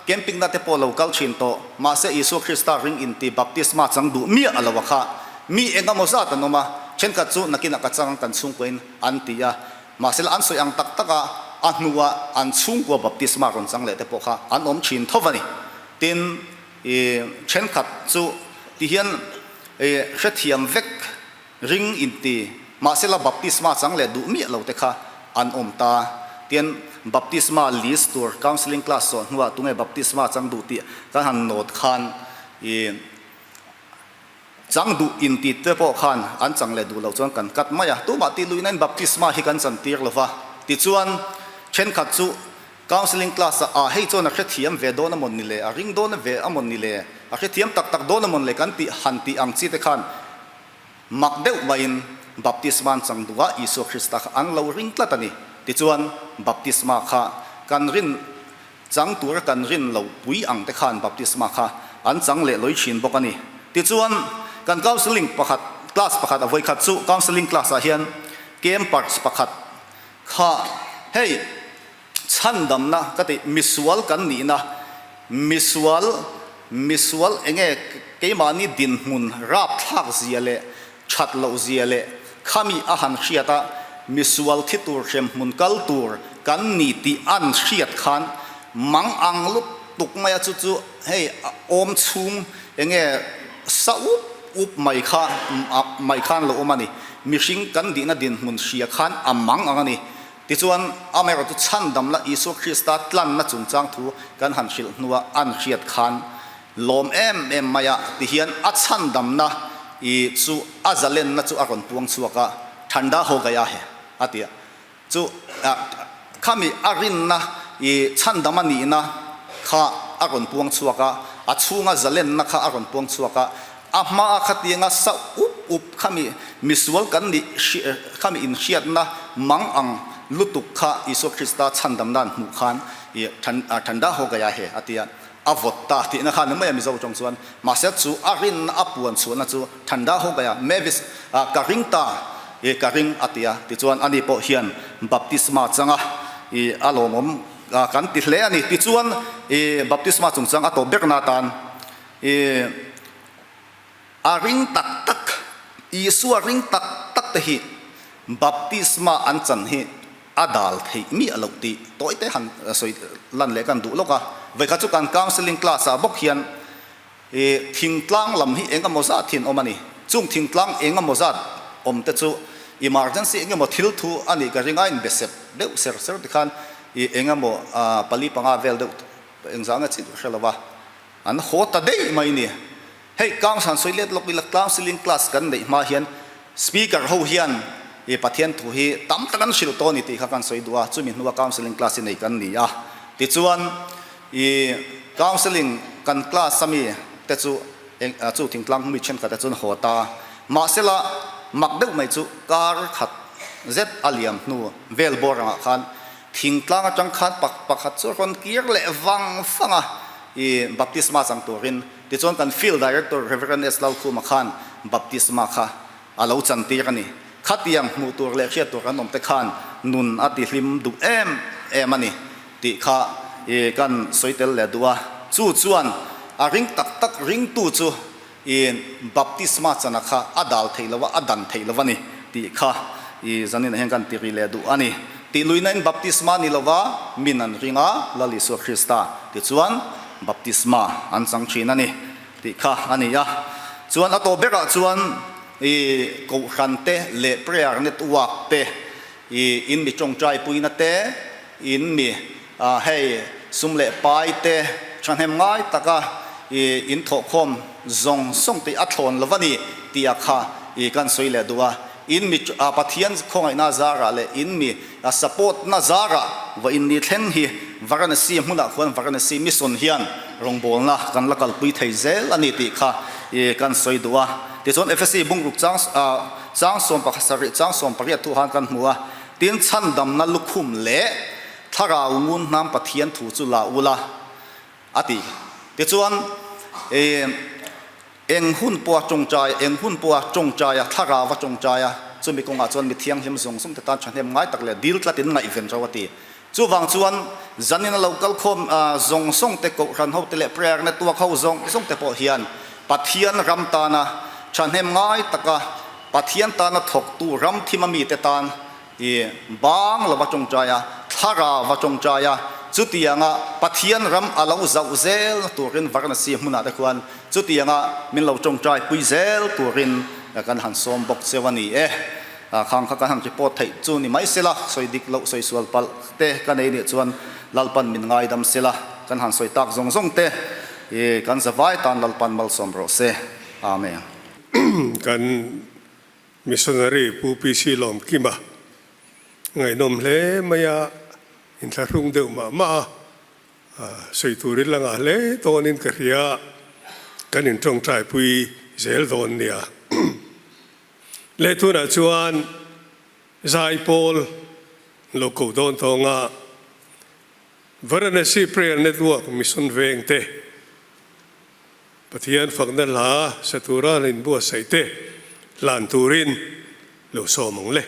camping na te pawh lo kal thin tawh mahse Isua Krista ring inti baptisma chang duh miah a lo a kha mi engemaw zat an awm a, thenkhat chu nakinah ka chang kan chhungkuain an ti a, mahsela an sawi ang tak tak a, a hnua an chhungkua baptisma rawn chang leh te pawh kha an awm thin tho a ni. Tin, i thenkhat chu ti hian i hrethiam vek ring inti, mahsela baptisma chang leh duh miah lo te kha an awm ta. Tin, baptisma list tur counselling class zawh hnuah tunge baptisma chang duh tih kan han nawt khan i Chang duh inti te pawh khan an chang leh duh loh chuan kan kat mai a, tumah tih luihna in baptisma hi kan chan tir lo va, tichuan thenkhat chu counselling class ah ah hei chuan a hrethiam ve dawn a mawn ni le, a ring dawn ve a mawn ni le, a hrethiam tak tak dawn a mawn le kan tih han tih ang chi te khan mak deuh maiin baptisma an chang duh a, Isua Krista kha an lo ring tlat a ni. Tichuan baptisma kha kan rin Chang tura kan rin lo pui ang te khan baptisma kha an chang leh lawih thin bawk a ni. Tichuan, kan counselling pakhat, class pakhat a vawikhat chu counselling class ah hian campers pakhat kha hei chhandamna ka tih misual kan nihna, misual, misual enge keimahni dinhmun rapthlak zia leh that loh zia leh khami a han hriat a, misual thi tur hremhmun kal tur kan ni tih an hriat khan mang ang lutuk mai a, chu chu hei awm chhung enge sa up up mai kha mai khan lo awm a ni, mihring kan dihna dinhmun hria khan a mang ang a ni. Tichuan, amaherawh chu chhandamna Isua Krista tlanna chungchang thu kan han hrilh hnua an hriat khan lawm em em mai a, tihian a chhandamna i chu a zalenna chu a rawn puang chhuak a, Thanda ho gaya he a ti a, chu khami a rinna i chhandam a nihna kha a rawn puang chhuak a, a chhunga zalenna kha a rawn puang chhuak a, A hmaa khatianga sa up up khami misual kan nih khami inhriatna mang ang lutuk kha Isua Krista chhandamna an hmuh khan i thanda ho gaya he a ti a, a vawt ta tihna kha ni mai a Mizo tawng chuan. Mahse chu a rinna a puan chhuahna chu thanda ho gaya Mavis ka ring ta i ka ring a ti a, tichuan ani pawh hian baptisma changa i a lawmawm kan ti hle a ni. Tichuan i baptisma chungchang a tawp berna atan I a ring tak tak, Isua ring tak tak te hi baptisma an chan hi a dal theih miah loh tih tawi te han sawi lan leh kan duh lawk a. Vawikhat chu kan counselling class ah bawk hian i thingtlang lam hi eng emaw zat hi an awm a ni. Chung thingtlang eng emaw zat awm te chu emergency eng emaw thil thu a nih ka ring a inbe sep deuh ser ser tikhan ih eng emaw pali panga vel deuh engzah nge chih ka hre lo va, an haw ta daih mai ni. Hei Kangsan sawi let lawk ila counselling class kan neih hma hian speaker ho hian ih Pathian thu hi tam tak an hrilh tawh a ni tih kha kan sawi duh a, chumi hnua counselling class hi nei kan ni a. Tichuan ih counselling kan class ami te chu eng chu thingtlang mi thenkhat te chuan haw ta a, mahsela mak deuh mai chu kar khat zet a liam hnu vel bawr angah khan thingtlang atang khan pakhat chu a rawn kir leh vang vang a, ih baptisma chang turin. Tichuan kan Field Director Rev. S. Lalkhuma khan baptisma kha a lo chantir a ni. Khatiang hmuh tur leh hriat tur an awm te khan nun a tihlim duh em em a ni tih kha i kan sawi tel leh duh a. Chu chuan a ring tak tak ringtu chu i baptisma chana kha a dal theih lo a, a dan theih lo a ni tih kha i zaninah hian kan ti ri leh duh a ni. Tih luihna in baptisma ni lova min an ring a, Lal Isua Krista tichuan Baptisma an chang thin a ni tih kha a ni a. Chuan a tawp berah chuan i Kohhran te leh prayer network te i in mi tawngtai puina te, in mi hei sum leh pai te thahnem ngai taka i in thawhkhawm zawng zawng te a thlawn lo a ni tih a kha i kan sawi leh duh a. In mi Pathian khawngaihna zarah leh in mi support na zarah va in ni thleng hi Varanasi hmunah khuan Varanasi Mission hian rawngbawlna kan la kalpui thei zel a ni tih kha kan sawi duh a. Tichuan Efesi bungruk chang chang sawm pakhat sarih chang sawm pariat thu han kan hmu a, tin chhandamna lukhum leh thlarau ngun hnam Pathian thu chu la ula a ti. Tichuan Eng hun pawha tawngtai, eng hun pawha tawngtai a, thlarau a tawngtai a, chumi kawngah chuan mi thianghlim zawng zawng te tan thahnem ngai tak leh dil tlatin ngaihven rau a ti. Chuvang chuan zanin a lo kal khawm zawng zawng te, kohhran ho te leh prayer network ho zawng zawng te pawh hian Pathian ram tana thahnem ngai taka Pathian tana thawktu ram thim a mite tan I bang lova tawngtai a, thlarau va tawngtai a, chutianga Pathian ram a lo zauh zel na turin Varanasi hmunah te khuan chutianga min lo tawngtai pui zel turin kan han sawm bawk cheu a ni e. Khang kha kan han report theih chu ni mai sela, sawi dik loh sawi sual palh te ka nei nih chuan Lalpan min ngaidam sela, kan han sawi tak zawng zawng te i kan zavai tan Lalpan malsawm rawh se. Amen. Kan Missionary Pu PC Lawmkima ngaihnawm hle mai a, inthlahrung deuh mah mah a, sawi turin la ngah hle dawnin ka hria, kan intawngtaipui zel dawn nia. Leh tunah chuan Zaipawl lo ko dawn tawnga Varanasi Prayer Network Mission Vengte, Pathian fakna hla sa tura an inbuatsaih te hlan turin lo sawm ang le.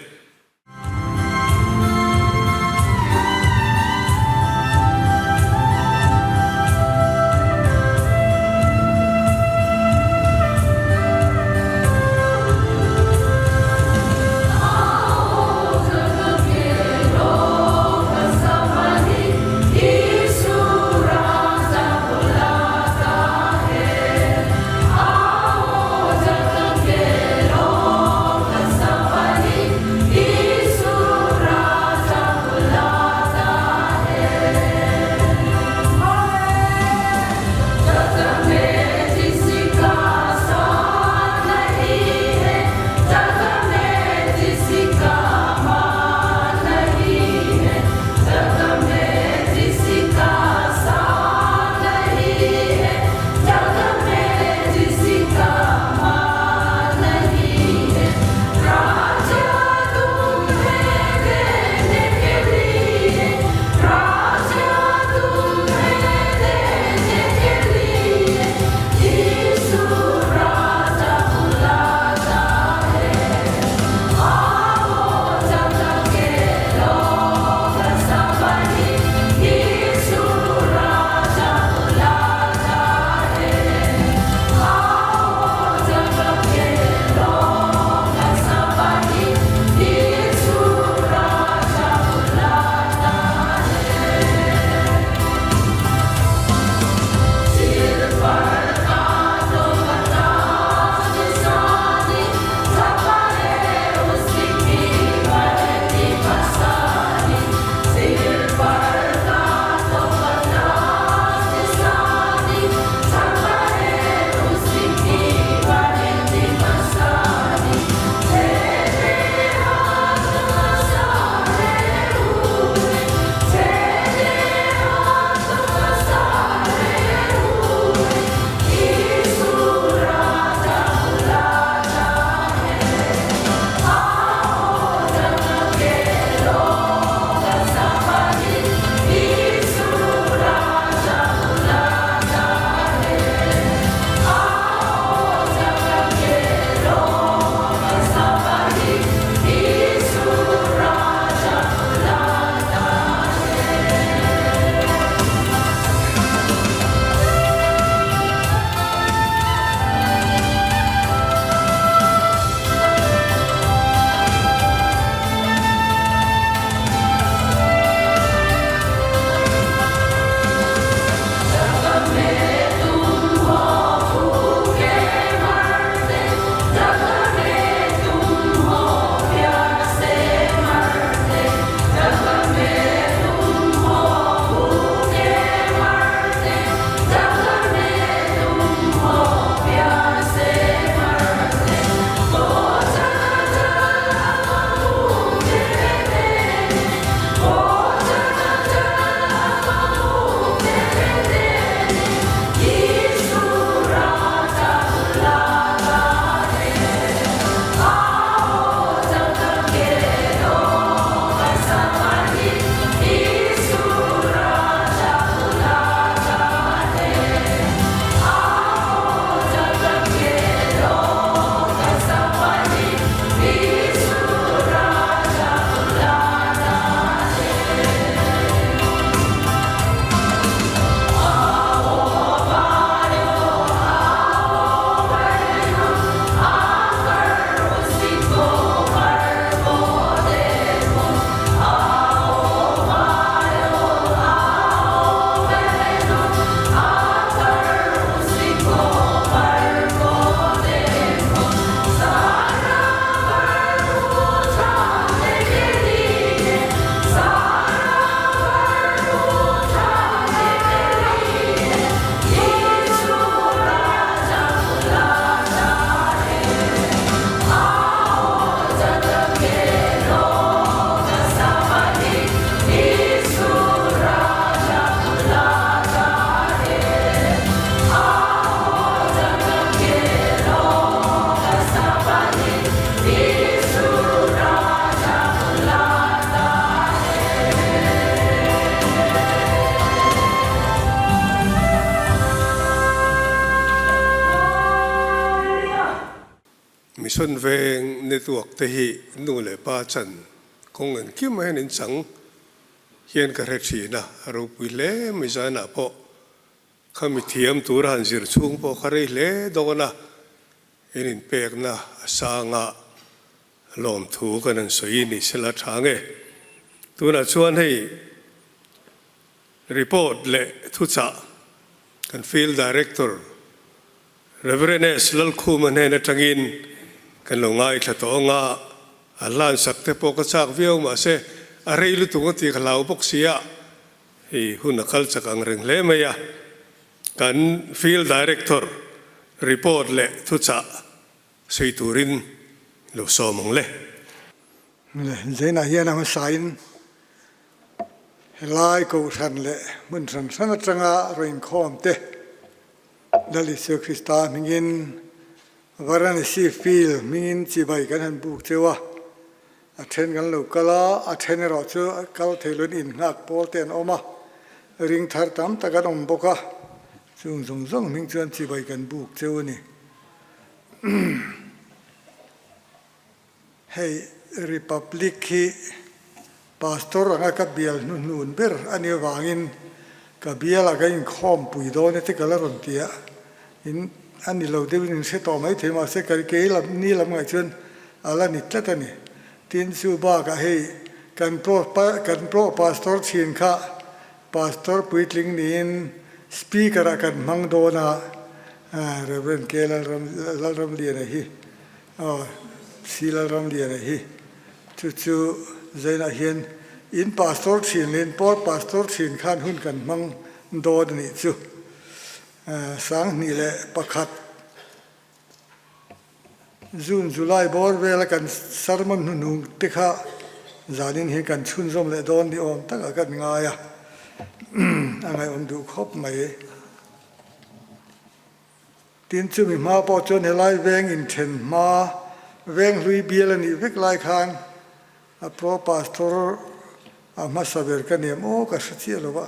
Mission veng network te hi nu leh pa chan kawng engkim ah hian in chang hian ka hre thin a, a ropui hle mai zanah pawh khami thiam tura han zir chhung pawh kha rei hle dawn a, in inpekna a sang a, lawmthu kan han sawi ni sela tha nge. Tunah chuan hei report leh thuchah kan Field Director Rev. S. Lalkhuma hnen atangin kan lo ngaithla tawh ang a, a hlansak te pawh ka chak viau mahse a rei lutuk a tih ka hlau bawk si a, hei hun a kal chak ang reng hle mai a, kan Field Director report leh thuchah sawi turin lo sawm ang le. Zainah hian a hmasain helai kohhran leh hmun hran hran atanga rawn inkhawm te Lal Isua Krista hmingin Varanasi Field hmingin chibai kan han buk cheu a, a then kan lo kal a, a then erawh chu kal thei loin innghak pawl te an awm a, ring thar tam tak an awm bawk a, chung zawng zawng hming chuan chibai kan buk cheu a ni. Hei Republic hi Pastor anga ka bial hnuhnun ber a nih avangin ka bialah ka inkhawmpui dawn e te ka la rawn ti a, in a ni lo deuhin in hre tawh mai thei mahse ka kei lam ni lam ngaih chuan a la ni tlat a ni. Tin chu bakah hei kan pro kan pro Pastor thin kha Pastor puitling niin Speaker ah kan hmang dawn a, Rev. K Lalramliana hi Aw, si Lalramliana hi chu chu zainah hian in pastor thin leh in pawl pastor thin khan hun kan hmang dawn a nih chu. 2001 June July bawr vela kan sermon hnuhnung te kha zanin hi kan chhunzawm leh dawn ni awm takah kan ngai a, a ngaihawm duh khawp mai. Tin, chumi hma pawh chuan helai veng inthen hma veng hlui bial a nih vek lai khan a pro pastor a hmasa ber ka niam aw ka hre chiah lo va,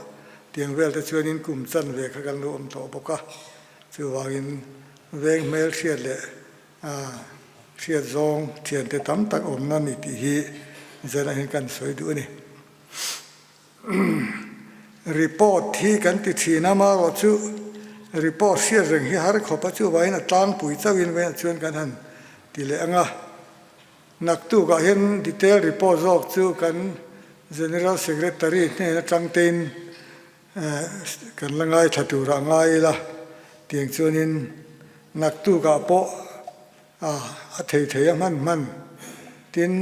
tiang vel te chuanin kum chan ve kha kan lo awm tawh bawk a, chuvangin veng hmel hriat leh hriat zawng thiante tam tak awmna ni tih hi zanah hian kan sawi duh a ni. Report hi kan ti thin a, amaherawh chu report hriat reng hi har khawp a, chuvangin a tlangpui chauhin velah chuan kan han ti leh ang a. Naktukah hian detail report zawk chu kan General Secretary hnen atang tein kan la ngaithla turah ngai ila, tiang chuanin naktukah pawh a thei thei a hman hman tin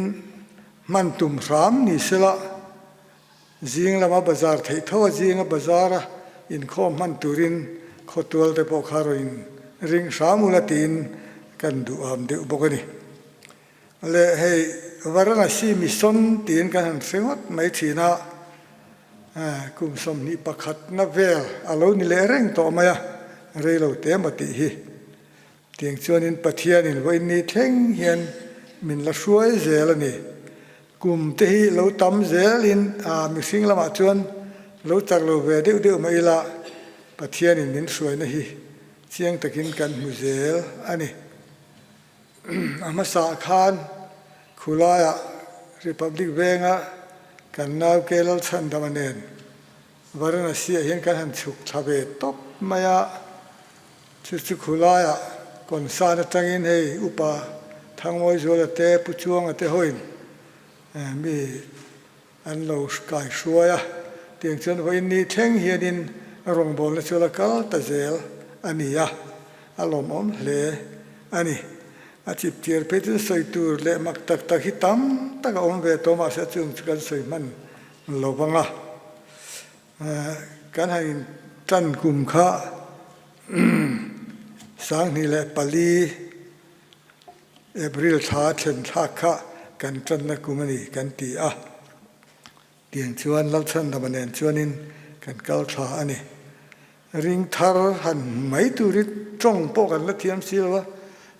hman tum hram ni sela zing lama bazar theih tho a zinga bazar a inkhawm hman turin khawtual te pawh kha rawn in ring hram ula tiin kan duh am deuh bawk a ni. Le hei Varanasi Mission tiin kan han hre ngawt mai thin a, kum 21 na vel a lo ni leh reng tawh mai a, reilo te maw tih hi. Tiang chuanin Pathianin vawiin ni thleng hian min la hruai zel a ni. Kum te hi lo tam zelin a mihring lamah chuan lo chak lo ve deuh deuh mah ila Pathianin min hruaina hi chiang takin kan hmu zel a ni. A hmasaah khan khulaiah Republic Venga kan nau Ke Lalchhandama nen Varanasi-ah hian kan han chhuk thla ve tawp mai a, chu chu khulaiah Kawnsan atangin hei Upa Thangmawizuala te, Pu Chuanga te hoin mi an lo kai hruai a, tiang chuan vawiin ni thleng hianin rawngbawlna chu la kal ta zel a ni a, a lawmawm hle a ni. A chip tir phei chu sawi tur leh mak tak tak hi tam tak a awm ve tawh mahse chung chu kan sawi hman Lo vang a, kan han in tan kum kha 2004 April thla thlen thlak kha kan tanna kum a ni kan ti a, tiang chuan Lalchhandama nen chuanin kan kal thla a ni. Ring thar han mai turin tawng pawh kan la thiam si lo a,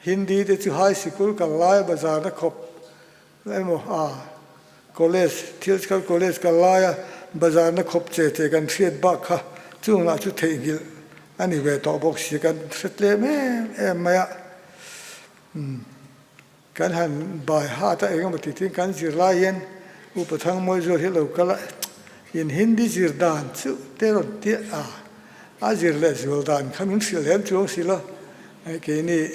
Hindi te chu high sikul kal laia bazarna khawp Emaw a college, Thilchkal college kal laia bazarna khawp che che kan hriat bak kha chung lah chu theihnghilh a ni ve tawh bawk si kan hre tlem em em mai a. Kan han bai hat a engemaw ti tin kan zir lai hian Upa Thangmawi zual hi lo kal a, in Hindi zir dan chu te rawn ti a, a zir leh zual dan kha min hrilh lem chuang si lo. Keini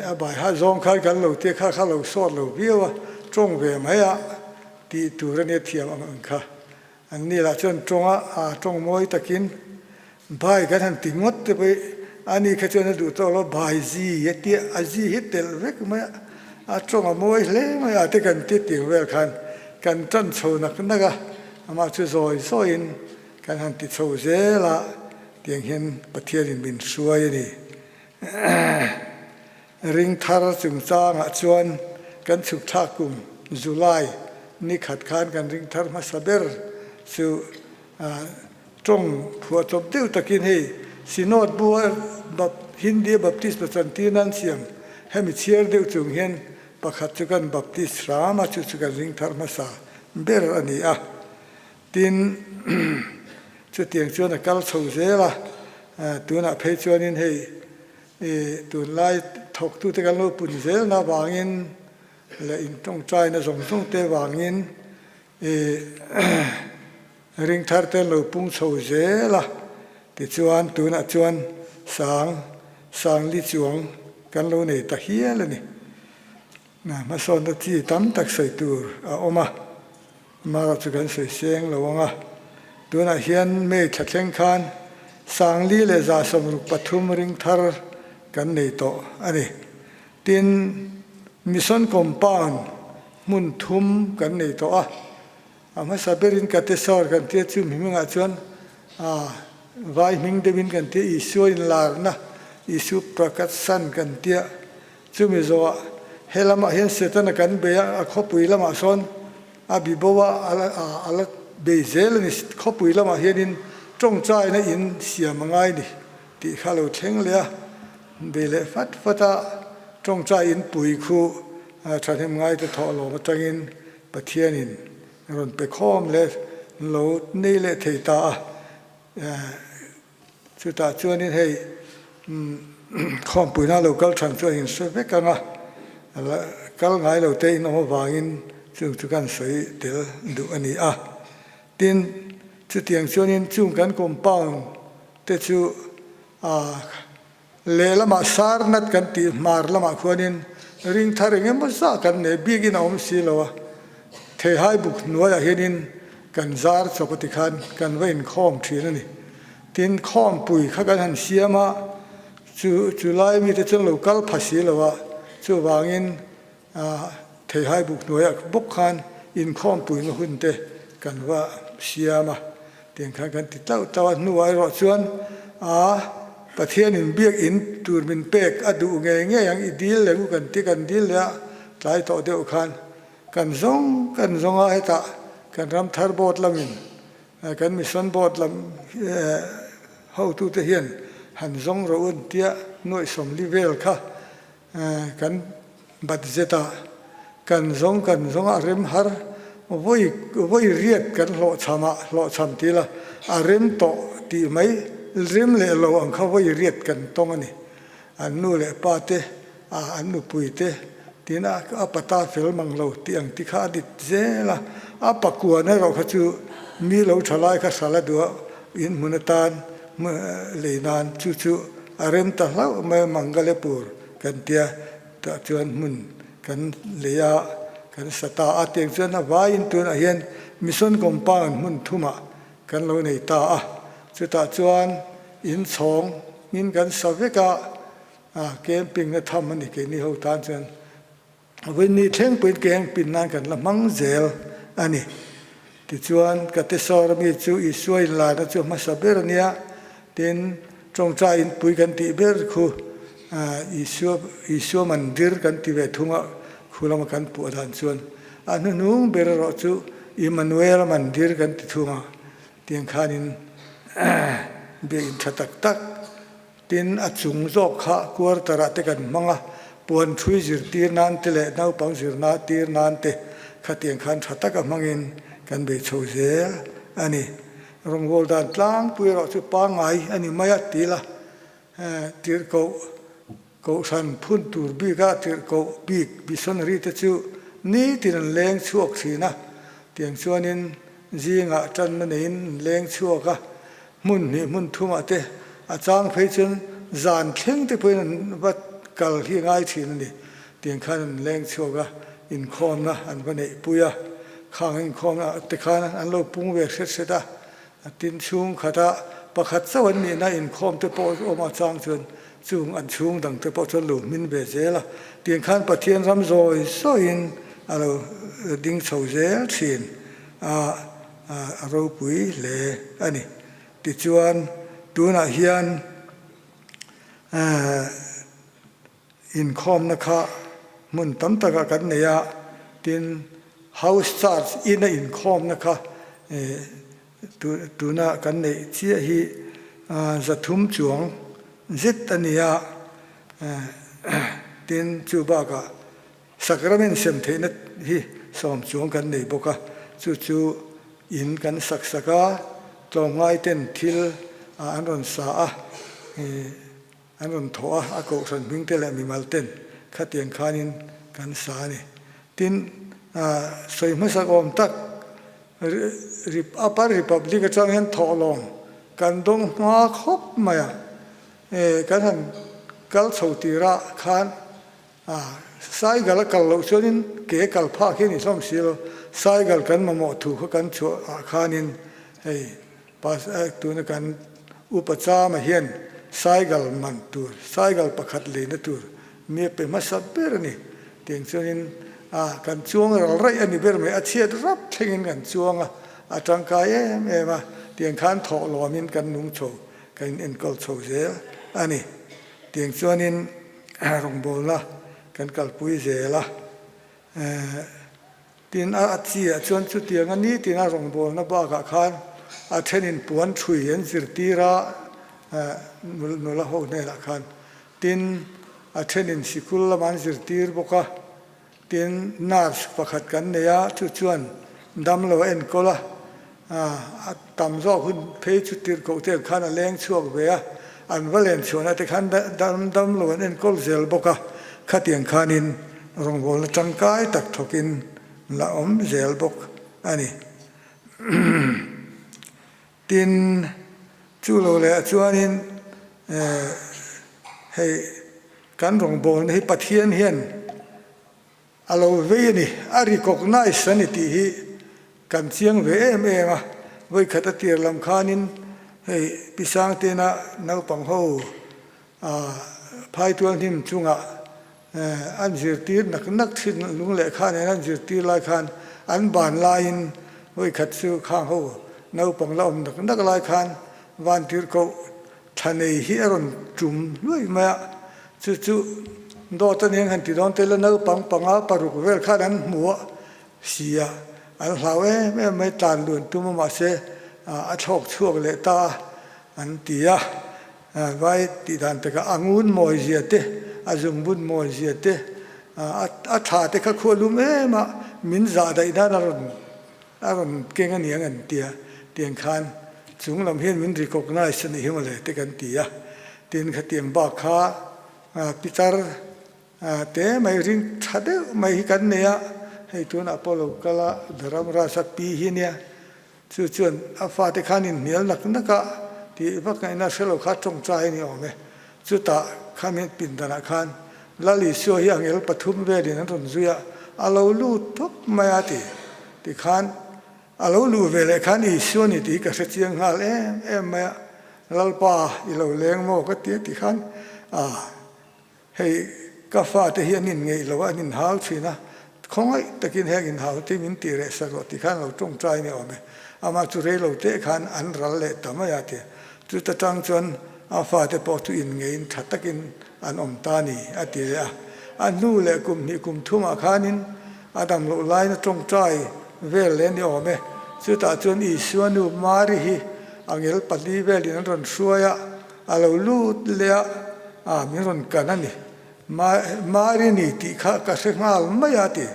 a bai hat zawng khan kan lo tia kha kha lo sawt lo viau a, tawng ve mai a tih tur a nia thiam ang ang kha. An ni lah chuan tawnga aa tawng mawi takin Bhai kan han ti ngawt te pawh a ni kha chuan a duh tawk lo, Bhai zi a tia, a zi hi telh vek mai a, a tawng a mawi hle mai a te kan ti tiang vel khan kan tan chho nak nak a, amah chu zawi zawiin kan han ti chho zel a, tiang hian Pathianin min hruai a ni. Ring thar chungchangah chuan kan chhuk thlak kum July ni khat khan kan ring thar hmasa ber chu tawng phuah chawp deuh takin hei Synod bua Hindi a Baptist pachantir nan siam hemi chhiar deuh chung hian pakhat chu kan Baptist hram a chu chu kan ring thar hmasa ber a ni a. Tin, chutiang chuan a kal chho zel a, tunah phei chuanin hei I tunlai thawktute kan lo pun zelna avangin leh intawngtaina zawng zawng te avangin i ringthar te an lo pung chho zel a, tichuan tunah chuan sang sangli chuang kan lo nei ta hial a ni. Hmasawnna chi tam tak sawi tur a awm a. Mara chu kan sawi seng lo ang a, tunah hian May thla thleng khan Sangli leh 163 ring thar kan nei tawh a ni. Tin, Mission Compound hmun thum kan nei tawh a, a hmasa berin Katesawr kan tia chu mi hmingah chuan vai hming deuhin kan tia Isua inlarna, Isu Prakatsan kan tia. Chumi zawhah he lamah hian Setana kan bei a, a khawpui lamah sawn a bi bo a, a la bei zel a ni. Khawpui lamah hianin tawngtaina in siam a ngai ni tih kha a lo thleng leh a, bei leh fat fat a, tawngtai in pui khu thahnem ngaite thawh lawm atangin Pathianin rawn pe khawm leh lo nei leh thei ta a. Chutah chuanin hei khawmpuina lo kal than chu a inhre vek ang a, kal ngai lo te in awm avangin chung chu kan sawi tel duh a ni a. Tin, chutiang chuanin chung kan compound te chu lehlamah Sarnath kan tih hmar lamah khuanin ring thar eng emaw zah kan nei bikin a awm si lo a, Theihai buk hnuaiah hianin kan zar chawp a ti khan kan va inkhawm thin a ni. Tin, khawmpui kha kan han siam a, chu chu lai mite chuan lo kal pha si lo a, chuvangin Theihai buk hnuaiah bawk khan inkhawmpuina hun te kan va siam a, tiang khan kan ti tlauh tlauh a. Hnuah erawh chuan a Pathianin biak in tur min pek a duh ngei ngei ang, i dil leh u kan ti, kan dil leh a, tlai tawh deuh khan kan zawng kan zawng a, hetah kan ram thar board lamin Kan mission board lam hotute hian han zawng rawh u an tia nuaih 40 vel kha kan budget a kan zawng kan zawng a rem har vawi vawi riat kan hlawhchham a hlawhchham ti ila a rem tawh tih mai rem leh lo ang kha vawi riat kan tawng a ni. An nu leh pa te, a an nupui te tin a a pata fel mang lo tih ang ti kha a dik zel a, a pakuan erawh kha chu mi lo tha lai kha hral a duh a, in hmun atan lei nan chu chu a rem ta hlauh mai a, Mangalepur kan tia tah chuan hmun kan lei a, kan sa ta a, tiang chuan a vaiin tunah hian Mission Compound hmun thumah kan lo nei ta a, chutah chuan inchhawng in kan sa vek a, camping na tham a ni keini ho tan chuan vawiin thleng pawhin camping nan kan la hmang zel a ni. Tichuan ka tesawr ami chu Isua inlarna chu hmasa ber a nia, tin tawngtai inpui kan tih ber khu Isua Isua mandir kan ti ve thung a, khu lama kan puah dan chuan a hnuhnung ber erawh chu Immanuel mandir kan ti thung a, tiang khanin biakinn tha tak tak tin a chung zawk kha quarter ah te kan hmang a, puan thui zirtir nan te leh naupang zirna tir nan te khatiang khan tha taka hmangin kan bei chho zel a ni. Rawngbâwl dan tlangpui erawh chu pangngai a ni mai a ti la, tirhkoh. Kohhran phun tur bika tirhkoh bik missionary te chu nitin an leng chhuak thin a, tiang chuanin zingah tanna neiin an leng chhuak a, hmun hnih hmun thumah te a chang phei chuan zan thleng te pawhin an va kal hi ngai thin a ni. Tiang khan an leng chhuak a, inkhawmna an va neihpui a, khang inkhawmna te khan an lo pung ve hret hret a, A tin chhung khata pakhat chauh an nihna inkhawm te pawh awm a chang chuan chung an chhung dang te pawh chuan lo hmin ve zel a, tiang khan Pathian ram zawi zawiin a lo ding chho zel thin a, a ropui hle a ni. Tichuan tunah hian Inkhawmna kha hmun tam takah kan nei a, tin House Church ina inkhawmna kha tuna kan neih chiah hi 300 chuang zet a ni a, tin chu bakah Sacrament sem theihna hi 10 chuang kan nei bawk a, chu chu in kan sak sak a, tlawmngai ten thil an rawn sa a. An rawn thawh a, a kohhran hming te leh mimal ten khatiang khanin kan sa a ni. Tin, sawi hmasak awm tak, Upper Republic atang hian thawhlawm kan dawng hma khawp mai a, kan han kal chho tirah khan Saigal a kal loh chuanin ke kal phak hi a ni hlawm si lo, Saigal kan mamawh thu kha kan chhuah ah khanin hei Tuna kan upa Chama hian Saigal man tur, Saigal pakhat leina tur mi a pe hmasa ber a ni. Tiang chuanin a kan chuang ral raih a ni ber mai, a chhiat rap thlengin kan chuang a, a tangkai em em a, tiang khan thawh lawmin kan nung chho, kan in enkawl chho zel a ni. Tiang chuanin rawngbawlna kan kalpui zel a. Tin, a chi ah chuan chutiang a ni tina rawngbawlna bakah khan a thenin puan thui an zirtir a, nula ho hnenah khan. Tin, a thenin sikul lamah an zirtir bawk a. Tin, nurse pakhat kan nei a, chu chuan damlo a enkawl a, a tam zawk hun phei chu tirhkoh te ang khan a leng chhuak ve a, an va len chhuahna te khan damlo an enkawl zel bawk a, khatiang khanin rawngbawlna tangkai tak thawkin la awm zel bawk a ni. Tin, chu lo leh chuanin hei kan rawngbawlna hi Pathian hian A lo vei a ni, a recognize a ni tih hi kan chiang ve em em a. Vawikhat a tir lam khanin hei Pi Sangtena naupang ho phaitual hnim chungah an zirtir nak nak thin lung leh kha nen an zirtir lai khan an ban laiin vawikhat chu khang ho naupang la awm nak nak lai khan vantirhkoh Thla nei hi a rawn tum hluai mai a, chu chu dawt a nia han ti dawn tel a, naupang panga paruk vel khan an hmu a si a, an hlau em em mai, tlan luan tum a mahse a thlawk chhuak leh ta a an ti a, vai tih dan takah a ngun mawi zia te, a zungbun mawi zia te, a tha te kha khua lum em a, min zah daih nan a rawn A rawn keng a niang an tia, tiang khan chung lam hian min recognize a nih hi mawle te kan ti a. Tin khatiang bak kha pitar te mai ring tha deuh mai hi kan nei a, hei tunah pawh lo kal a Dharamraj a pi hi nia, chu chuan a fate khan inhnial nak nak a tih vak ngaihna hre lo kha tawngtai a ni awm e. Chutah khami pindanah khan Lal Isua hi angel pathum velin an rawn zui a, a lo lut thawp mai a ti. Tikhan a lo luh ve leh khan Isua ni tih hi ka hre chiang nghal em em mai a, Lalpa i lo leng maw ka ti a ti khan a hei ka fate hi an inngeih lo a, an inhau thin a, khawngaih takin heng inhau te hi min tih reh sak rawh ti khan a lo tawngtai ni awm e. Amah chu rei lo teh khan an ral leh ta mai a ti. Chuta tang chuan a fate pawh chu inngeiin tha takin an awm ta a ni, a ti leh a. A hnu leh kum hnih kum thumah khanin a dam loh laiin a tawngtai vel leh a ni awm e. Chutah chuan Isua nu Mari hi angel pali velin an rawn hruai a, a lo lut leh a, a min rawn kan a ni. Mari ni tih kha ka hre nghal mai a ti.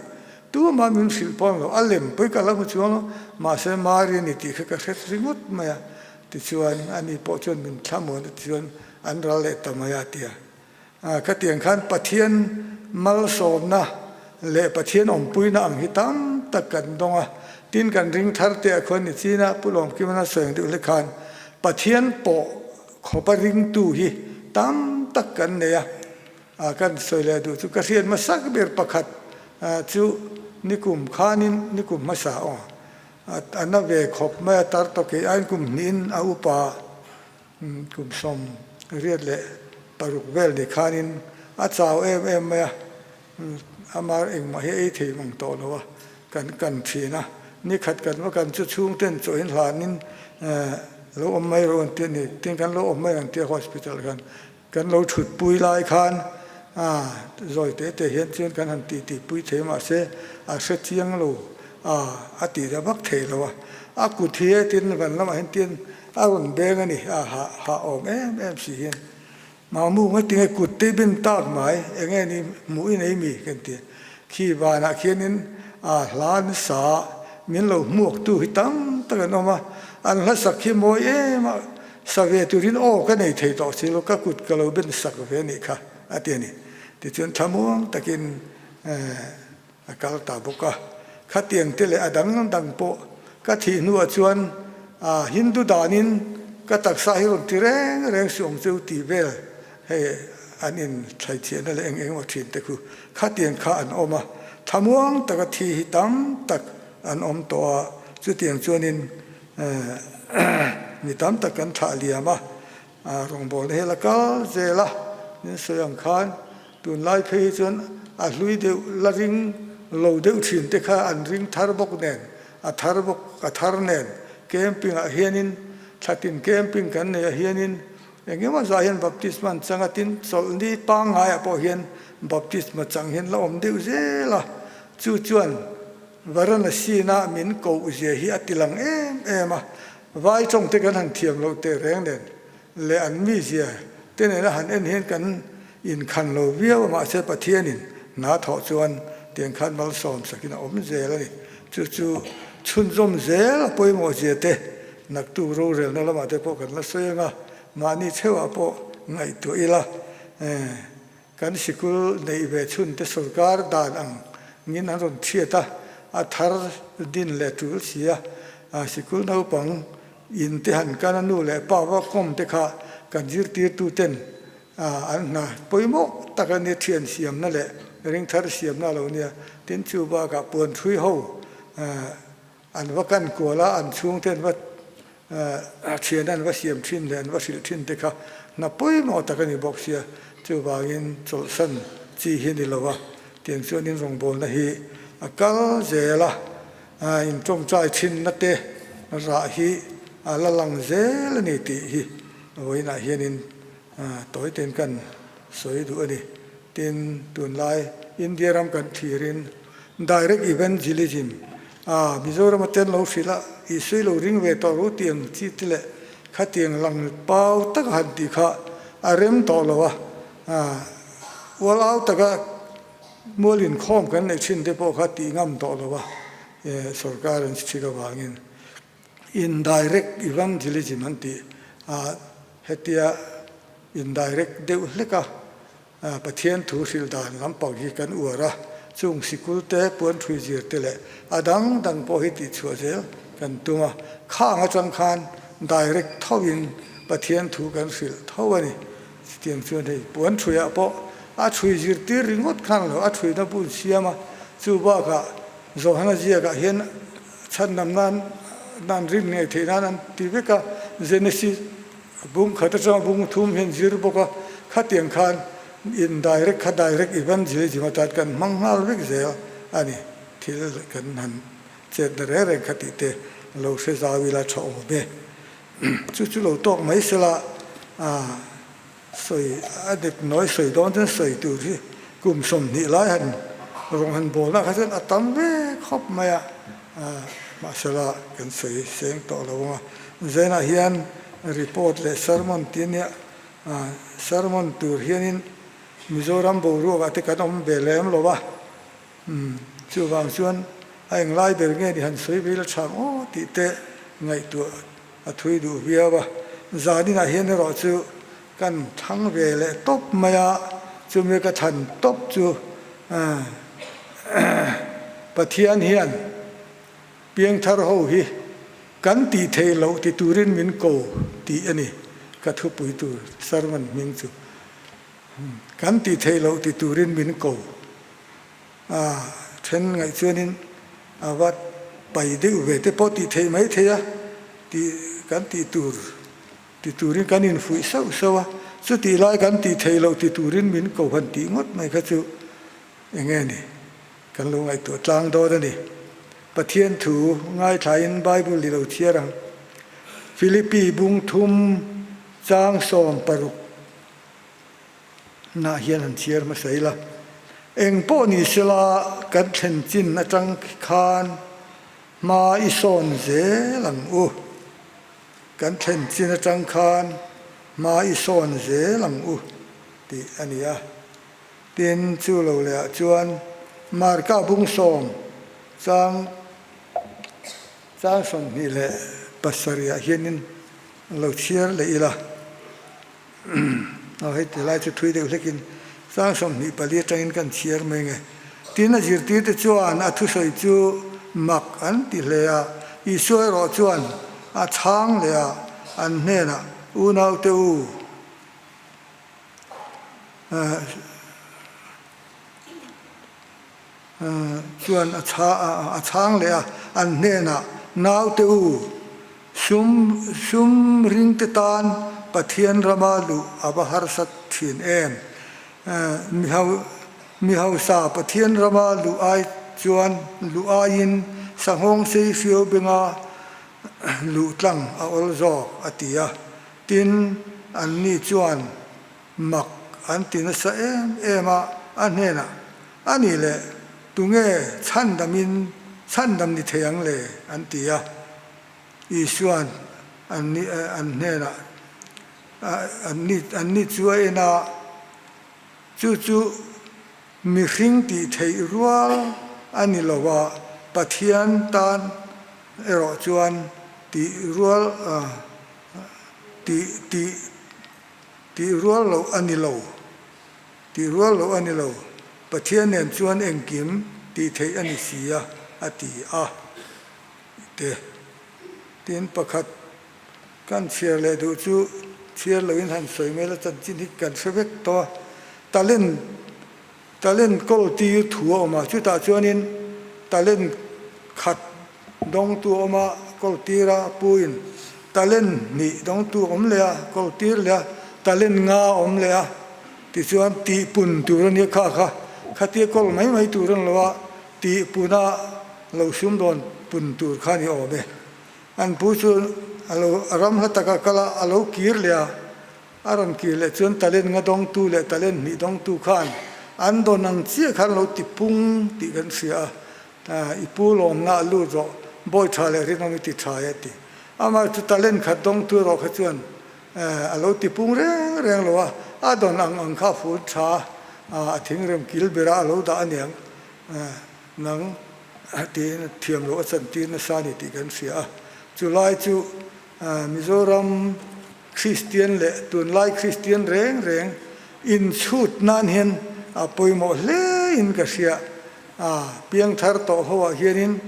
Tumah min hrilh pawh ang lo, a lem pawh i ka la hmu chuang lo, mahse Mari ni tih kha ka hre ringawt mai a. Tichuan, ani pawh chuan min thlamuan a tichuan an ral leh ta mai a ti a. Khatiang khan Pathian malsawmna leh Pathian awmpuina ang hi tam tak kan dawng a, tin kan ring thar te ah khuan ni china Pu Lawmkimana sawi ang deuh hlek khan Pathian pawh khawpa ringtu hi tam tak kan nei a, kan sawi leh duh chu ka hriat hmasak ber pakhat chu nikum khanin nikum hmasa aw a na ve khawp mai a tar tawk ei aiin kum hnihin a upa Kum 86 vel ni khanin a chau em em mai a, amar engmah hi ei thei mang tawh lo a, kan kan thin a, nikhat kan va kan chu chhungten chawhin hlanin lo awm mai rawh an ti a ni, tin kan lo awm mai ang tia hospital khan kan lo thutpui lai khan zawi te te hian chuan kan han tih tihpui thei mahse a hre chiang lo a, a tih ta vak thei lo a, a kut hi tin van lamah hian tin A rawn beng a ni, a hah hah awm em em si hian. Mahmu nga tinge kut te bin tak mai, eng nge ni hmuh i nei mi kan ti. Khi vanah khianin a hla nasa min lo hmuaktu hi tam tak an awm a, an hla sak hi mawi em a, sa ve turin aw ka nei thei tawh si lo, ka kut ka lo ben sak ve anih kha a ti a ni. Tichuan thlamuang takin A kal ta bawk a. Khatiang te leh a dang dang pawh ka thih hnuah chuan a Hindu danin ka taksa hi rawn ti reng reng suh ang cheu tih vel hei an in thlaichhiahna leh eng eng emaw thin te khu khatiang kha an awm a. Thlamuang taka thi hi tam tak an awm tawh a, chutiang chuanin mi tam tak kan thlah liam a. Rawngbawlna hi a la kal zel a, min sawi ang khan tunlai phei hi chuan a hlui deuh la ring lo deuh thin te kha an ring thar bawk nen, a thar bawk a thar nen camping ah hianin thlatin camping kan nei ah hianin eng emaw zah hian baptisma an chang a, tin chawlhni pangngai ah pawh hian baptisma chang hian la awm deuh zel a, chu chuan Varanasi na min koh zia hi a ti lang em em a, Vai tawng te kan han thiam loh teh reng nen leh an mizia te nena han en hian kan inkhan lo viau a, mahse Pathianin hna thawh chuan tiang khan malsawm sakin a awm zel a ni. Chu chu chhunzawm zel a pawimawh zia te naktuk rorelna lamah te pawh kan la sawi ang a, mahni chheuhah pawh ngaihtuah ila. Kan sikul neih ve chhun te sorkar dan ang ngin an rawn chhiat a, a thar din leh tul si a, sikul naupang in te han kan a nu leh pa va kawm te kha kan zirtirtu ten an hna pawimawh tak a nia, thian siamna leh ringthar siamna a lo nia, tin chu bakah puan thui ho An va kan kual a, an chhungte an va thian an va siam thin leh an va hrilh thin te kha hna pawimawh tak a ni bawk sia, chuvangin chawlhsan chi hi a ni lo a, tiang chuan in rawngbawlna hi a kal zel a, in tawngtai thinna te rah hi a la lang zel a ni tih hi vawiinah hianin tawi ten kan sawi duh a ni. Tin, tunlai India ram kan thlirin Direct Evangelism a Mizoram a ten lo hrilh a, Isua i lo ring ve tawh ru tih ang chi te leh khatiang lang pau taka han tih kha a rem tawh lo a, ual au taka mual inkhawm kan neih thin te pawh kha tih ngam tawh lo a, sorkar an chhik avangin Indirect Evangelism an tih a, hetia indirect deuh hlek a, Pathian thu hrilh dan lampang hi kan uar a, chung sikul te, puan thui zir te leh a dang dang pawh hi tihchhuah zel kan tum a, khang atang khan direct tho in Pathian thu kan hrilh tho a ni. Chutiang chuan hei puan thuiah pawh a thui zirtir ringawt khan lo, a thuina bun siam a, chu bakah Johana ziakah hian chhandam nan nan rin ngei theih nan an ti vek a, Genesis bung khat atanga bung thum hian zir bawk a, khatiang khan indirect kha direct evangelism atan kan hmang nghal vek zel a ni. Thil kan han chetna reng reng kha tih te lo hre zau ila tha awm e. Chu chu lo tawk mai sela Sawi a dik nawi sawi dawn chuan sawi tur hi kum 20 lai han rawng han bawlna kha chuan a tam ve khawp mai a, mahsela kan sawi seng tawh lo ang a. Zenah hian report leh sermon tih a nia, sermon tur hianin Mizoram boruakah te kan awm ve lem lo a, chuvang chuan a englai ber nge ni han sawi ve ila tha ang aw tih te ngaihtuah A thui duh viau a, zaninah hian erawh chu kan thlang ve leh tawp mai a. Chumi ka chhan tawp chu Pathian hian piangthar ho hi kan tih theih loh ti turin min ko tih a ni ka thupui tur sermon hming chu. Kan tih theih loh ti turin min ko. A then ngaih chuanin a va pai deuh ve te pawh tih theih mai thei a tih kan tih tur Ti turin kan infuih sauh sauh a, chutih lai kan tih theih loh ti turin min ko han tih ngawt mai kha chu eng nge ni kan lo ngaihtuah tlang dawn a ni. Pathian thu ngaithlain Bible i lo chhiar ang. Philippi bung thum chang 16 nah hian han chhiar hmasa ila. Eng pawh ni sela kan thlen chin atang khan hma i sawn zel ang u. Kan thlen chin atang khan hma i sawn zel ang u tih a ni a. Tin, chu lo leh ah chuan Marka bung sawm chang chang 27 ah hianin lo chhiar leh ila. Aw hei ti lai chu thui deuh hlekin chang 24 atangin kan chhiar mai nge. Tin a zirtirte chuan a thusawi chu mak an ti hle a, Isua erawh chuan a chhang leh a, an hnenah, Unaute u, Chuan a chhang leh a, an hnenah, Naute u, sum sum ringte tan Pathian rama luh a va harsat thin em? Mi hausa Pathian rama luh ai chuan luh aiin sanghawng sei hriau benga luh tlang a awl zawk, a ti a. Tin, anni chuan Mak an ti nasa em em a, a hnenah, A nih leh, tunge chhandamin chhandam ni thei ang le? an ti a. Isua'n an ni an hnenah, An ni an ni chu a en a, chu chu mihring tih theih rual a ni lo a, Pathian tan erawh chuan tih rual tih tih Tih rual loh a ni lo. Tih rual loh a ni lo. Pathian nen chuan engkim tih theih a ni si a, a ti a. Te. Tin, pakhat kan chhiar leh duh chu chhiar loin han sawi mai la, chanchin hi kan hre vek tawh a. Talent, talent kawl tir thu a awm a, chutah chuanin talent khat Dawngtu awm a kawl tir a, puin talent hnih dawngtu awm leh a kawl tir leh a, talent nga awm leh a, tichuan tihpun tur a nia kha kha, khatia kawl mai mai tur a ni lo a, tihpuna lo sumdawn pun tur kha a ni awm e. An pu chu a lo ram hla taka kal a, a lo kir leh a, a rawn kir leh chuan talent nga dawngtu leh talent hnih dawngtu khan an dawn ang chiah khan lo tipung tih kan hria a, I pu lawmna a lut rawh, bawi tha leh rinawm i ti tha e a ti. Amah chu talent khat dawngtu erawh kha chuan a lo ti pung reng reng lo a, a dawn ang ang kha a fun tha a, a thingrem kil berah a lo dah aniang nang tiin a thiam loh a chantir nasa a ni tih kan hria a. Chulai chu Mizoram Kristian leh tunlai Kristian reng reng inchhut nan hian a pawimawh hle in ka hria. A piangthar tawh ho ah hianin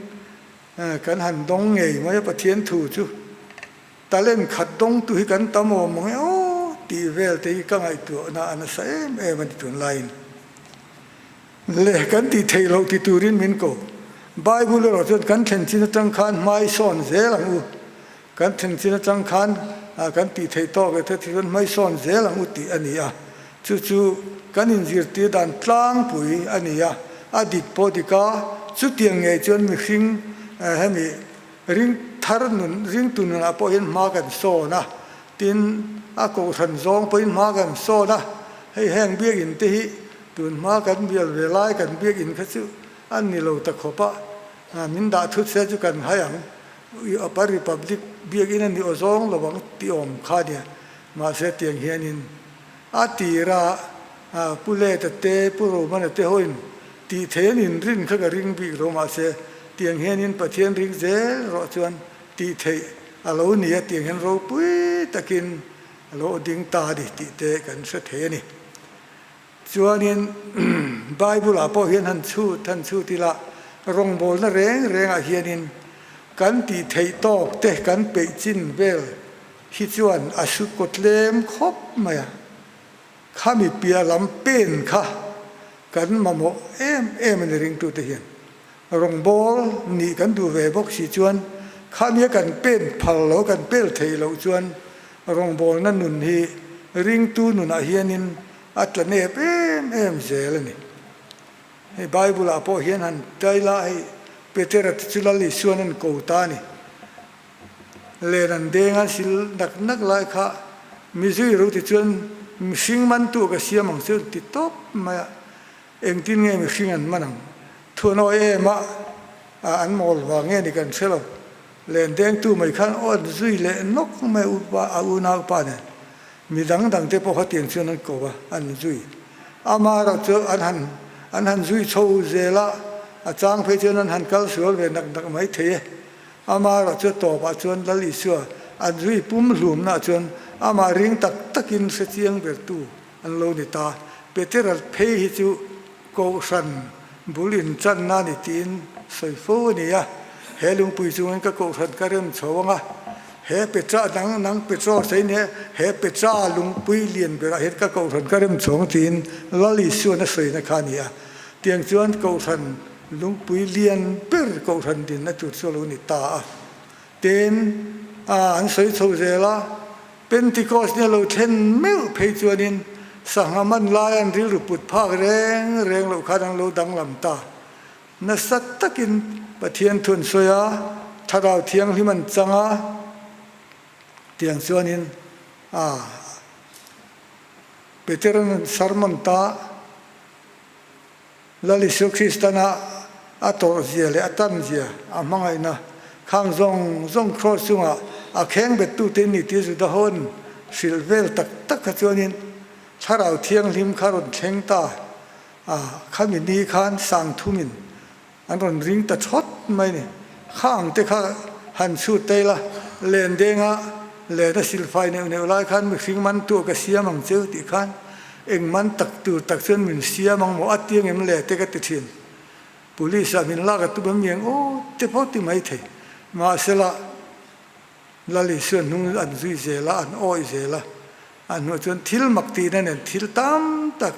kan han dawng ngei mai a Pathian thu chu talent khat dawngtu hi kan tam awm ang e aw tih vel te hi ka ngaihtuahna a nasa em em a ni tunlaiin. Le kan tih theih loh ti turin min ko. Bible erawh chuan kan thlen chin atang khan hmai sawn zel ang u. Kan thlen chin atang khan kan tih theih tawk e te chuan hmai sawn zel ang u tih a ni a. Chu chu kan inzirtir dan tlangpui a ni a, a dik pawh dik a, chutiang ngei chuan mihring hemi ring thar nun, ringtu nunah pawh hian hma kan sawn a, tin a kohhran zawng pawhin hma kan sawn a, hei heng biakinn te hi tun hma kan bial ve lai kan biakinn kha chu a ni lo ta khawp a, min dah thut se chu kan hai ang, Upper Republic biakinn a ni aw zawng lo ang tih awm kha nia, mahse tiang hianin A tira Pu Leta te, Pu Romana te hoin tih thei an inrin kha ka ring bik lo mahse tiang hianin Pathian ring zel rawh chuan tih theih a lo ni a tiang hian ropui takin a lo ding ta a ni tih te kan hre thei a ni. Chuanin Bible ah pawh hian han chhut han chhut ila rawngbawlna reng rengah hianin kan tih theih tawk te kan peih chin vel hi chuan a su kaw tlem khawp mai a. Khami piah lam pen kha kan mamawh em em a ni ringtute hian. Rawngbâwl nih kan duh ve bawk si chuan khami kan pen phal lo, kan pel theih loh chuan rawngbâwlna nun hi ringtu nunah hianin a tla nep em em zel a ni. Hei Bible-ah pawh hian han tai la, hei Petera te chu Lal Isuan an ko ta a ni. Len an deng a sil nak nak lai kha mizui ro ti chuan mihring mantu ka siam ang chu an ti tawp mai a. Engtin nge mihring an man ang? Thunawi em a, an mawl vang nge ni kan hre lo. Len dengtu mai khan aw an zui leh nawk mai upa a unaupa nen. Mi dang dang te pawh khatiang chuan an ko a, an zui. Amaherawh chu an han an han zui chho zel a, a chang phei chuan an han kal sual ve nak nak mai thei e. Amaherawh chu tawpah chuan Lal Isua an zui pum hlumnaah chuan amah ring tak takin hre chiang bertu An lo ni ta. Petera phei hi chu Kohhran bul inchanna a ni tiin sawi fo a ni a. He lungpui chungin ka Kohhran ka rem chho ang a, he Petra nang nang Petro sawiin he he Petra lungpui lian berah hian ka Kohhran ka rem chho ang tiin Lal Isuan a sawina kha a ni a. Tiang chuan Kohhran lungpui lian ber Kohhran dinna tur chu a lo ni ta a. Tin, a an sawi chho zel a, Pentecost nia lo thlen meuh phei chuanin sangha man lai an rilru put phak reng reng loh khan an lo danglam ta. Nasa takin Pathian thu an sawi a, Thlarau Thianghlim an chang a, tiang chuanin a Petera'n sermon ta. Lal Isu Kristana a tawrhzia leh a tanzia a hmangaihna khang zawng zawng kraws chungah a kheng bettute ni tih Juda hawn hrilh vel tak tak kha chuanin Thlarau Thianghlim kha rawn thleng ta a, khami ni khan sangthumin an rawn ring ta chawt mai ni. Khang te kha han chhut ta ila, len denga len a silfai neuh neuh lai khan mihring man tuah ka siam ang cheu tih khan Eng man tak tur tak chuan min siam ang maw a ti ang em le te ka ti thin. Police ah min lak a tum em miang aw te pawh ti mai thei. Mahsela Lal Isua hnung an zui zel a, an awih zel a, a hnuah chuan thil mak tihna nen thil tam tak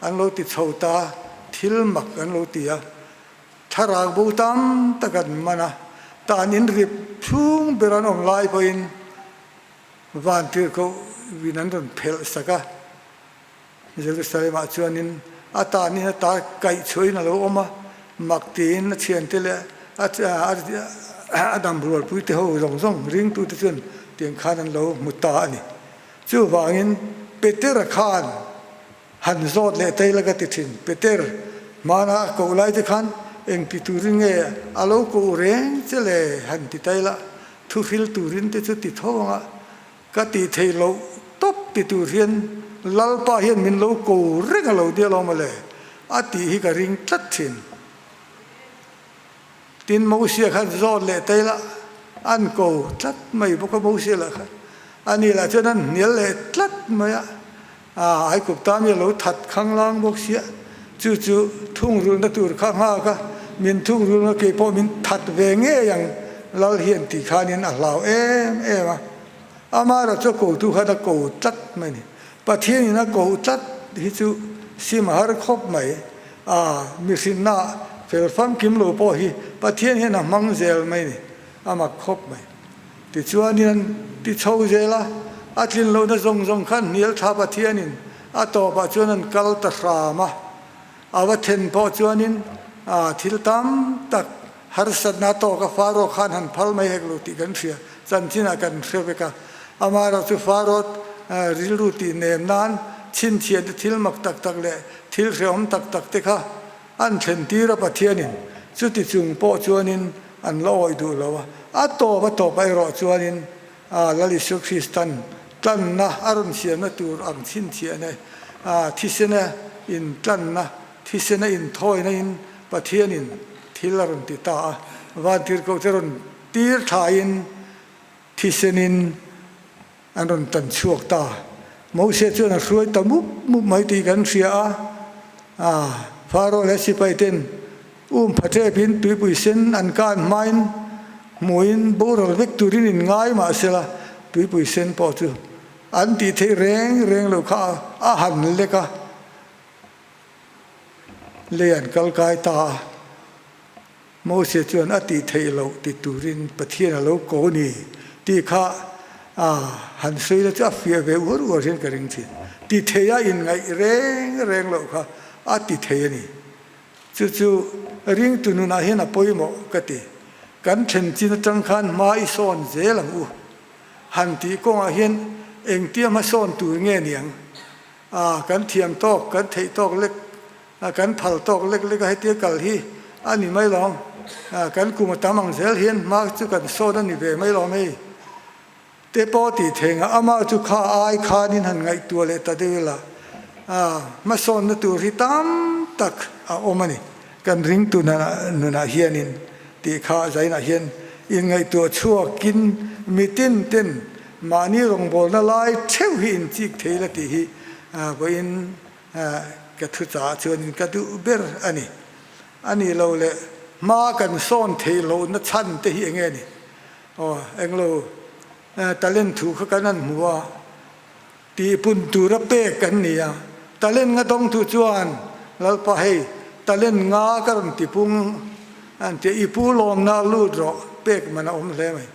an lo ti chho ta, thil mak an lo ti a, thlarau bo tam tak an man a, tan in rip chhung ber an awm lai pawhin Van tirhkoh vin an rawn phelh sak a, Jerusalem-ah chuanin a tanin a ta kaih chhuahin a lo awm a, mak tiin a thiante leh a damrualpuite ho zawng zawng ringtute chuan tiang khan an lo hmu ta a ni. Chuvangin Petera khan han zawt leh ta ila ka ti thin. Peter, hmana a koh laite khan engti turin nge a lo koh reng che le han ti ta ila, Thu hril turin te chu ti tho anga ka tih theih loh tawp ti tur hian Lalpa hian min lo ko reng a lo nia lo mawle a tih hi ka ring tlat thin. Tin Mosia khan zawt leh ta ila an ko tlat mai bawk a Mosia lah khan ani lah chuan an hnial leh tlat mai a, aa Aigupta mi a lo that khanglang bawk sia chu chu thungrulna tur kha nghak a, min thungrulna kei pawh min that ve ngei ang Lal hian tih khanin a hlau em em a, amaherawh chu a kotu khan a ko tlat mai a ni. Pathianin a koh tlat hi chu sim a har khawp mai a, mihrinna fel famkim lo pawh hi Pathian hian a hmang zel mai a ni, a mak khawp mai. Tichuanin an ti chho zel a, a tlin lohna zawng zawng khan hnial thla Pathianin a tawpah chuan an kal ta hram a. A va then pawh chuanin thil tam tak harsatna tawka Faro khan han phal mai hek lo tih kan hria, chanchinah kan hre vek a. Amaherawh chu Faro rilru tih nem nan chhinchhiahte thil mak tak tak leh thil hrehawm tak tak te kha An thlen tir a Pathianin chuti chung pawh chuanin an la awih duh lo a, a tawp a tawp erawh chuanin Lal Isu Kristan tlanna a rawn siamna tur ang chhinchhiahna thisena in tlanna, thisena inthawina in Pathianin thil a rawn ti ta a, vantirhkoh te rawn tir thlaiin thisenin An rawn tan chhuak ta. Mose chuan a hruai ta mup mup mai tih kan hria a. Pharaoh leh sipai ten um pha tepin tuipui sen an kan hmain hmuin boral vek turin in ngai mahsela tuipui sen pawh chu an tih theih reng reng lo kha a han lek a, lei an kal kai ta a. Moses chuan a tih theih loh ti turin Pathian a lo ko ni tih kha a han sawi la chu a fiah ve uar uar hian ka ring thin. Ti thei a inngaih reng reng loh kha a ti thei a ni. Chu chu ringtu nunah hian a pawimawh ka ti. Kan then chin atang khan hma i sawn zel ang u. Han tih kawngah hian engtia hmasawn tur nge niang? A kan thiam tawk, kan theih tawk lek Kan phal tawk lek lek a hetia kal hi a ni mai lawm. Kan kum a tam ang zel hian hma chu kan sawn a ni ve mai lawm hei. Te pawh tih thei ngah amah chu kha ai khanin han ngaihtuah leh ta deuh ila hmasawnna tur hi tam tak a awm a ni. Kan ringtu nunah hianin tih kha zainah hian inngaihtuah chhuakin mitin ten mahni rawngbawlna lai theuh hi inchik thei ila tih hi vawiin Ka thu chah chuanin ka duh ber a ni. A nih lo leh hma kan sawn theih lohna chhan te hi enge ni? Aw, englo talent thu kha kan han hmu a, tihpun tura pek kan ni a. Talent nga dawngtu chuan Lalpa hei talent nga ka rawn tipung an ti a, i pu lawmna a lut rawh pek man a awm hle mai.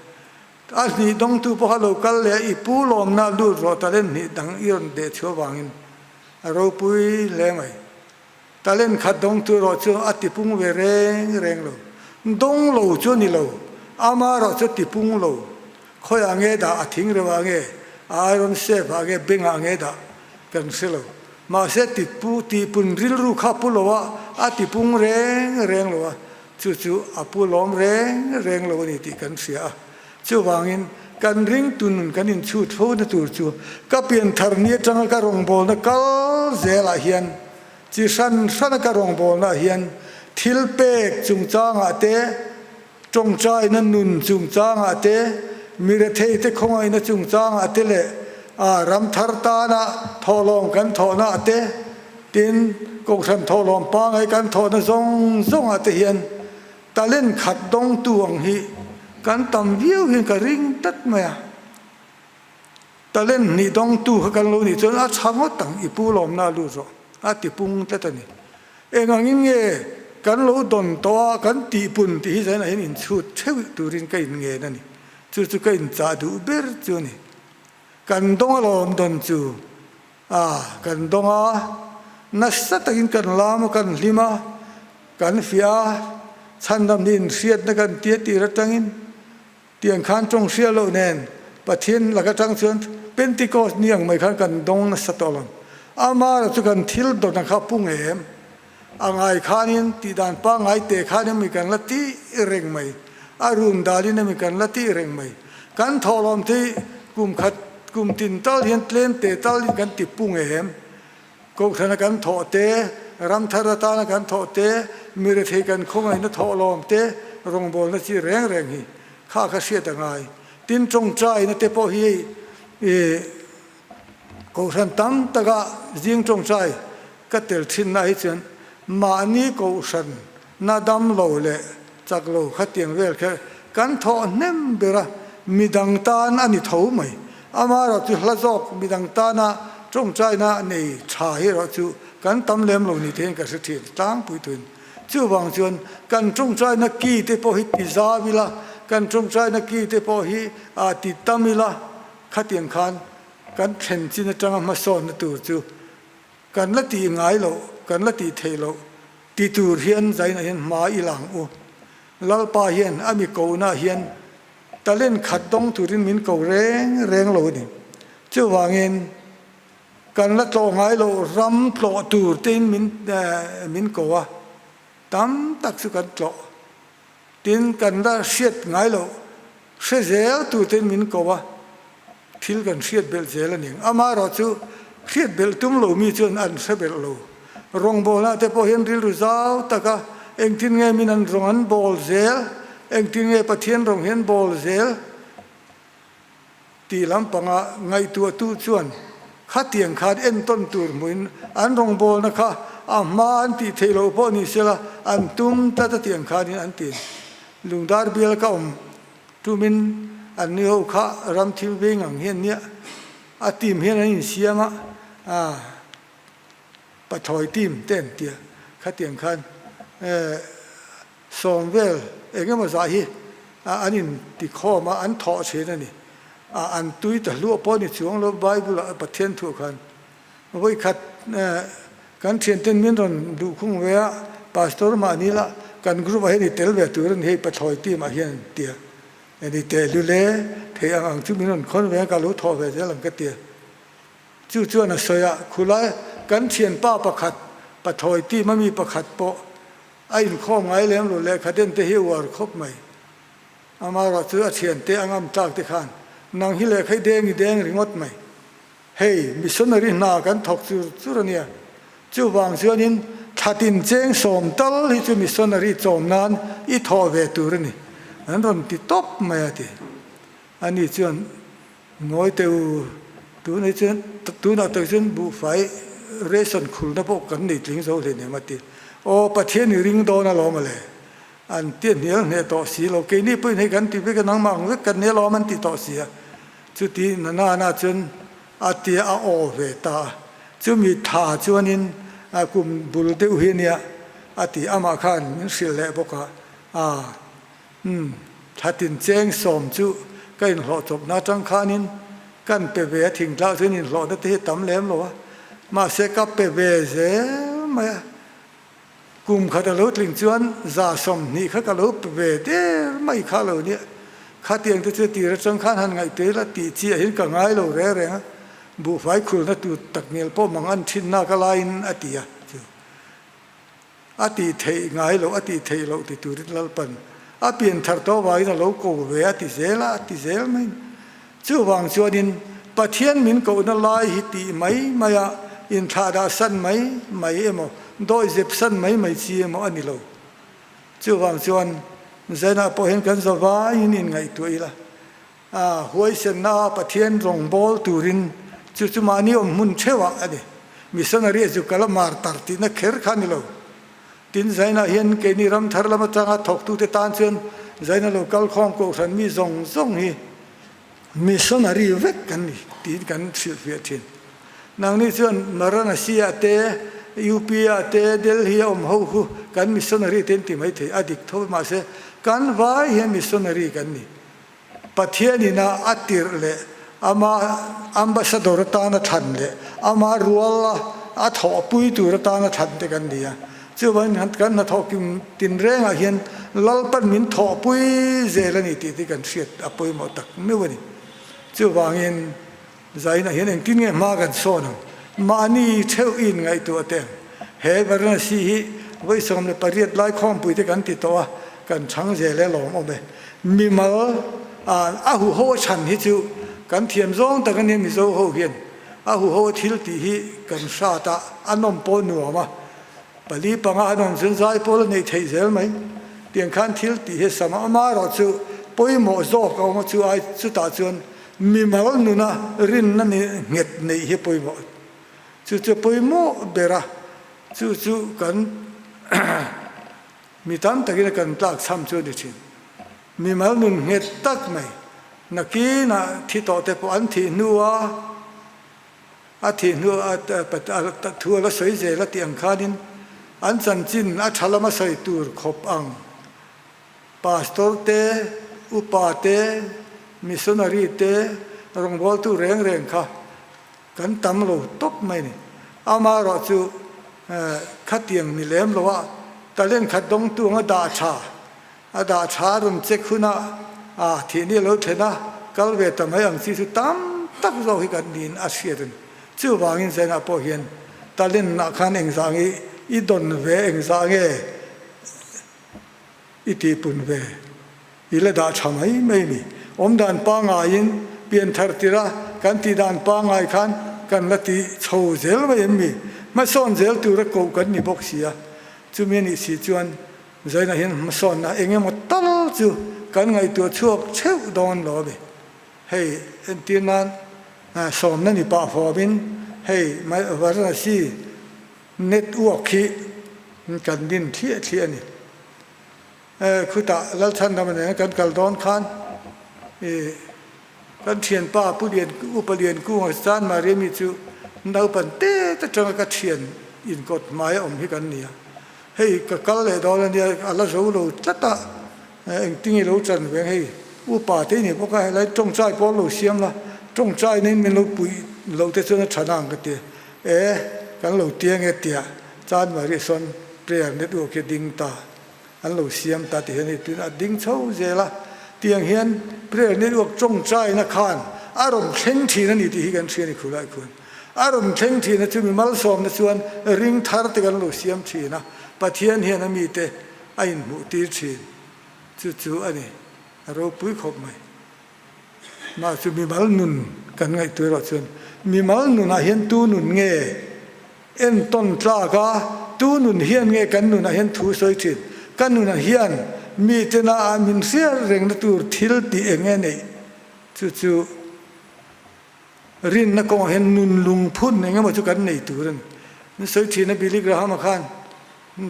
A hnih dawngtu pawh kha lo kal leh a, i pu lawmna lut rawh talent hnih dang i rawn deh chhuah vangin a ropui hle mai. Talent khat dawngtu erawh chu a tipung ve reng reng lo. Dawng lo chu a ni lo, ama erawh chu a tipung lo. Khawiah nge dah, a thing reuh ah nge, a iron safe ah nge, bank ah nge dah kan hre lo. Mahse tipu tihpun rilru kha pu lo a, a tipung reng reng lo a. Chu chu a pu lawm reng reng lo a ni tih kan hria a. Chuvangin kan ringtu nun kan inchhut fo na tur chu ka pianthar ni atanga ka rawngbawlna kal zelah hian chi hran hrana ka rawngbawlnaah hian thil pek chungchangah te, tawngtaina nun chungchangah te, mi retheite khawngaihna chungchangah te leh a ram thar tana thawhlawm kan thawhnaah te, Tin, Kohhran thawhlawm pangai kan thawhna zawng zawngah te hian talent khat dawngtu ang hi kan tam viau hian ka ring tlat mai a. Talent hnih dawngtu kha kan lo nih chuan a tha ngawt ang, i pu lawmna a lut rawh, a ti pung tlat a ni. Eng angin nge kan lo dawn tawh a, kan tihpun tih hi zainah hian inchhut theuh turin ka inngen a ni. Chu chu ka inchah duh ber chu a ni. Kan dawng alawm dawn chu. A, kan dawng a, nasa takin kan lam a, kan hlim a, kan fiah a, chhandam hi inhriatna kan tia tir atangin tiang khan tawng hria loh nen Pathian lak atang chuan Pentecost ni ang mai khan kan dawng nasa tawh lo. Amara chu kan thil dawna kha pung em? A ngai khanin tihdan pangngai teh khan emi kan la tih reng mai, a run dalin emi kan la tih reng mai. Kan thawhlawm te hi kum khat kum tin tal hian tlem teh talin kan ti pung em? Kohhrana kan thawh te, ram thar atana kan thawh te, mi rethei kan khawngaihna thawhlawm te, rawngbawlna chi reng reng hi kha kha hriat a ngai. Tin tawngtaina te pawh hi hei ih Kohhran tam taka zing tawngtai ka tel thinna hi chuan mahni kohhran na dam lo leh chak lo khatiang vel kher kan thawh hnem ber a, midang tan a ni tho mai. Amaherawh chu hla zawk midang tana tawngtaina nei tha hi erawh chu kan tam lem lo ni theiin ka hre thin tlangpui tuin. Chuvang chuan kan tawngtaina ki te pawh hi ti zau ila, kan tawngtaina ki te pawh hi ti tam ila, Khatiang khan kan thlen chin atanga hmasawnna tur chu kan la tih ngai loh, kan la tih theih loh ti tur hian zainah hian hma i lang u. Lalpa hian a mi kohnaah hian talent khat dawng turin min ko reng reng lo a ni. Chuvangin kan la tlawh ngai loh ram tlawh tur tein min min ko a, tam tak chu kan tlawh. Tin, kan la hriat ngai loh, hre zel tute min ko a, thil kan hriat belh zel a ni. Amaherawh chu hriat belh tum lo mi chuan an hre belh lo. Rawngbawlna te pawh hian rilru zau taka engtin nge min an rawng an bawl zel, engtin nge Pathian rawng hi an bawl zel tih lampanga ngaihtuahtu chuan. Khatiang khan entawn tur hmuin an rawngbawlna kha a hma an tih theih loh pawh ni sela an tum tlat a tiang khanin an ti. Lungdar bial ka awm tumin an ni ho kha ram thil veng ang hian nia a team hian an insiam a, pathawi team te an tia khatiang khan Sawm vel eng emaw zah hi an intikhawm a, an thawh thin a ni. An tui ta hluah pawh a ni chuang lo, Bible-ah Pathian thuah khan vawikhat kan thianten min rawn duh khung ve a, Pastor mahni lah kan group-ah hian i tel ve tur a ni hei pathlawi team-ah hian an ti a, ni teh lule thei ang ang chu min rawn khawn ve a, ka lo thawh ve zel ang ka ti a. Chu chuan a sawi a, khulai kan thianpa pakhat pathlawi team-a mi pakhat pawh A inkhawm ngai lem lo lehkha den te hi uar khawp mai. Amaherawh chu a thiante a ngam tlak te khan nang hi lehkha i deng i deng ringawt mai. Hei, missionary hna kan thawk chur chur a nia. Chuvang chuanin thlatin cheng sawm tal hi chu missionary chawm nan i thawh ve tur a ni. An rawn ti tawp mai a ti. Ani chuan Ngawi teh u, tunah chuan tunah tak chuan buhfai ration khulna pawh kan nei tling zo hle nem a ti. Aw Pathian i ring dawn alawm ale, an ti hnial hneh tawh si lo, keini pawhin hei kan ti vek a nangmah ang vek kan nia lawm an ti tawh si a. Chuti na na na chuan a tia a aw ve ta a, chumi tha chuanin kum bul deuh hi ania a ti, amah khan min hrilh leh bawk a, aa. Umm, thatin cheng sawm chu ka inhlawh chawpna atang khanin kan pe ve a, thingtlang chuan inhlawhna te hi tam lem lo a, mahse ka pe ve zel mai a, kum khat a lo tling chuan 120 kha ka lo pe ve der mai kha lo nia, khatiang te chu tir atang khan han ngaihtuah ila tih chiah hian ka ngai lo reng reng a, buhfai khulna tur takngial pawh mang an thinna ka laiin a ti a chu. A tih theih ngai loh, a tih theih loh ti turin Lalpan a pian thar tawh avangin a lo ko ve a ti zel a, a ti zel mai. Chuvang chuanin Pathian min kohna lai hi tih mai mai a, inthlahdah san mai mai emaw, dawihzep san mai mai chi emaw a ni lo. Chuvang chuan Zainah pawh hian kan zavaiin inngaihtuah ila, A huaisenna Pathian rawngbâwl turin chu chu mahni awm hmun theuhah a ni. Missionary a chu kal a mar tar tihna kher kha a ni lo. Tin, Zainah hian keini ram thar lam atanga thawktute tan chuan Zaina lo kal khawm kohhran mi zawng zawng hi missionary vek kan ni tiin kan hrilhfiah thin. Nangni chuan Varanasi-ah te, UP-ah te, Delhi-a awm ho khu kan missionary te an ti maithei a dik tho mahse kan vai hian missionary kan ni. Pathian ina a tirh leh ama ambassador atana thlan leh ama ruala a thawhpui tur atana thlan te kan ni a. Chuvangin kan hnathawh kim tinrengah hian Lalpan min thawhpui zel a ni tih te kan hriat a pawimawh tak meuh a ni. Chuvangin Zainah hian engtin nge hma kan sawn ang? Mahni theuh in ngaihtuah teh ang. He Varanasi hi vawi 18 lai khawmpui te kan ti tawh a, kan chhang zel e lawm awm e. Mimal a huho a chhan hi chu kan thiam zawng tak a nia Mizo ho hian a huho a thil tih hi kan hrat a, a nawm pawh nuam a. Pali panga an awm chuan zai pawl a neih theih zel mai. Tiang khan thil tih hi sam a, amaherawh chu pawimawh zawk a awm a chu ai chutah chuan Mimal nuna rinna nghet neih hi pawimawh. Chu chu pawimawh ber a, chu chu kan mi tam takin a kan tlak chham chu a ni thin. Mimal nun nghet tak mai, nakinah thi tawh te pawh an thih hnua a thih hnu a thu a la sawi zel a tih ang khanin an chanchin a tha lama sawi tur khawp ang. Pastor te, upa te, missionary te, rawngbawltu reng reng kha kan tam lo tawp mai a ni. Amaherawh chu khatiang ni lem lo a, talent khat dawngtu anga dah tha, a dah tha a rawn check hunah a thihni a lo thlen a, kal ve ta mai ang chi chu tam tak zawk hi kan niin a hriat a ni. Chuvangin Zainah pawh hian talent ah khan engzah nge i dawn ve, engzah nge I tihpun ve. I la dah tha mai mai ni. Awmdan pangaiin pianthar tirh a kan tihdan pangai khan kan la ti chho zel mai em mi? Hmasawn zel tura koh kan ni bawk si a. Chumi a nih si chuan Zaina hian hmasawnna eng emaw tal chu kan ngaihtuah chhuak theuh dawn lo a ni. Hei entir nan. Sawmna ni pah fawmin hei Varanasi network hi kan din thliah thliah a ni. Khutah Lalchhandama nena kan kal dawn khan kan thianpa Pu Lian Upa Liankunga Chan Mariami chu naupan tet atanga ka thian inkawt hmaia awm hi kan ni a. Hei ka kal leh dawn a nia, a la zo lo tlat a, engtin i lo chan ve ang hei upa te i ni bawk a, helai tawngtai pawh lo siam la, tawngtai in min lo puih loh te chuan a tha nang ka ti a, e kan lo ti ange tia Chan Maria sawn prayer network hi a ding ta, an lo siam ta ti hian hei tun a ding chho zel a, tiang hian prayer network tawngtaina khan a rawn thleng thin a ni tih hi kan hria a ni khulai khuan. A rawn thleng thin a, chumi malsawmna chuan ring thar te kan lo siam thin a, Pathian hian a mite a inhmuh tir thin. Chu chu a ni, a ropui khawp mai. Mah chu mimal nun kan ngaihtuah erawh chuan mimal nunah hian tu nun nge entawn tlak a, tu nun hian nge kan nunah hian thu sawi thin? Ka nunah hian mitena ah min hriat rengna tur thil tih eng nge neih? Chu chu. Rinna kawngah hian nun lungphun eng emaw chu kan nei tur a ni. Min sawi thin a, Billy Graham-a khan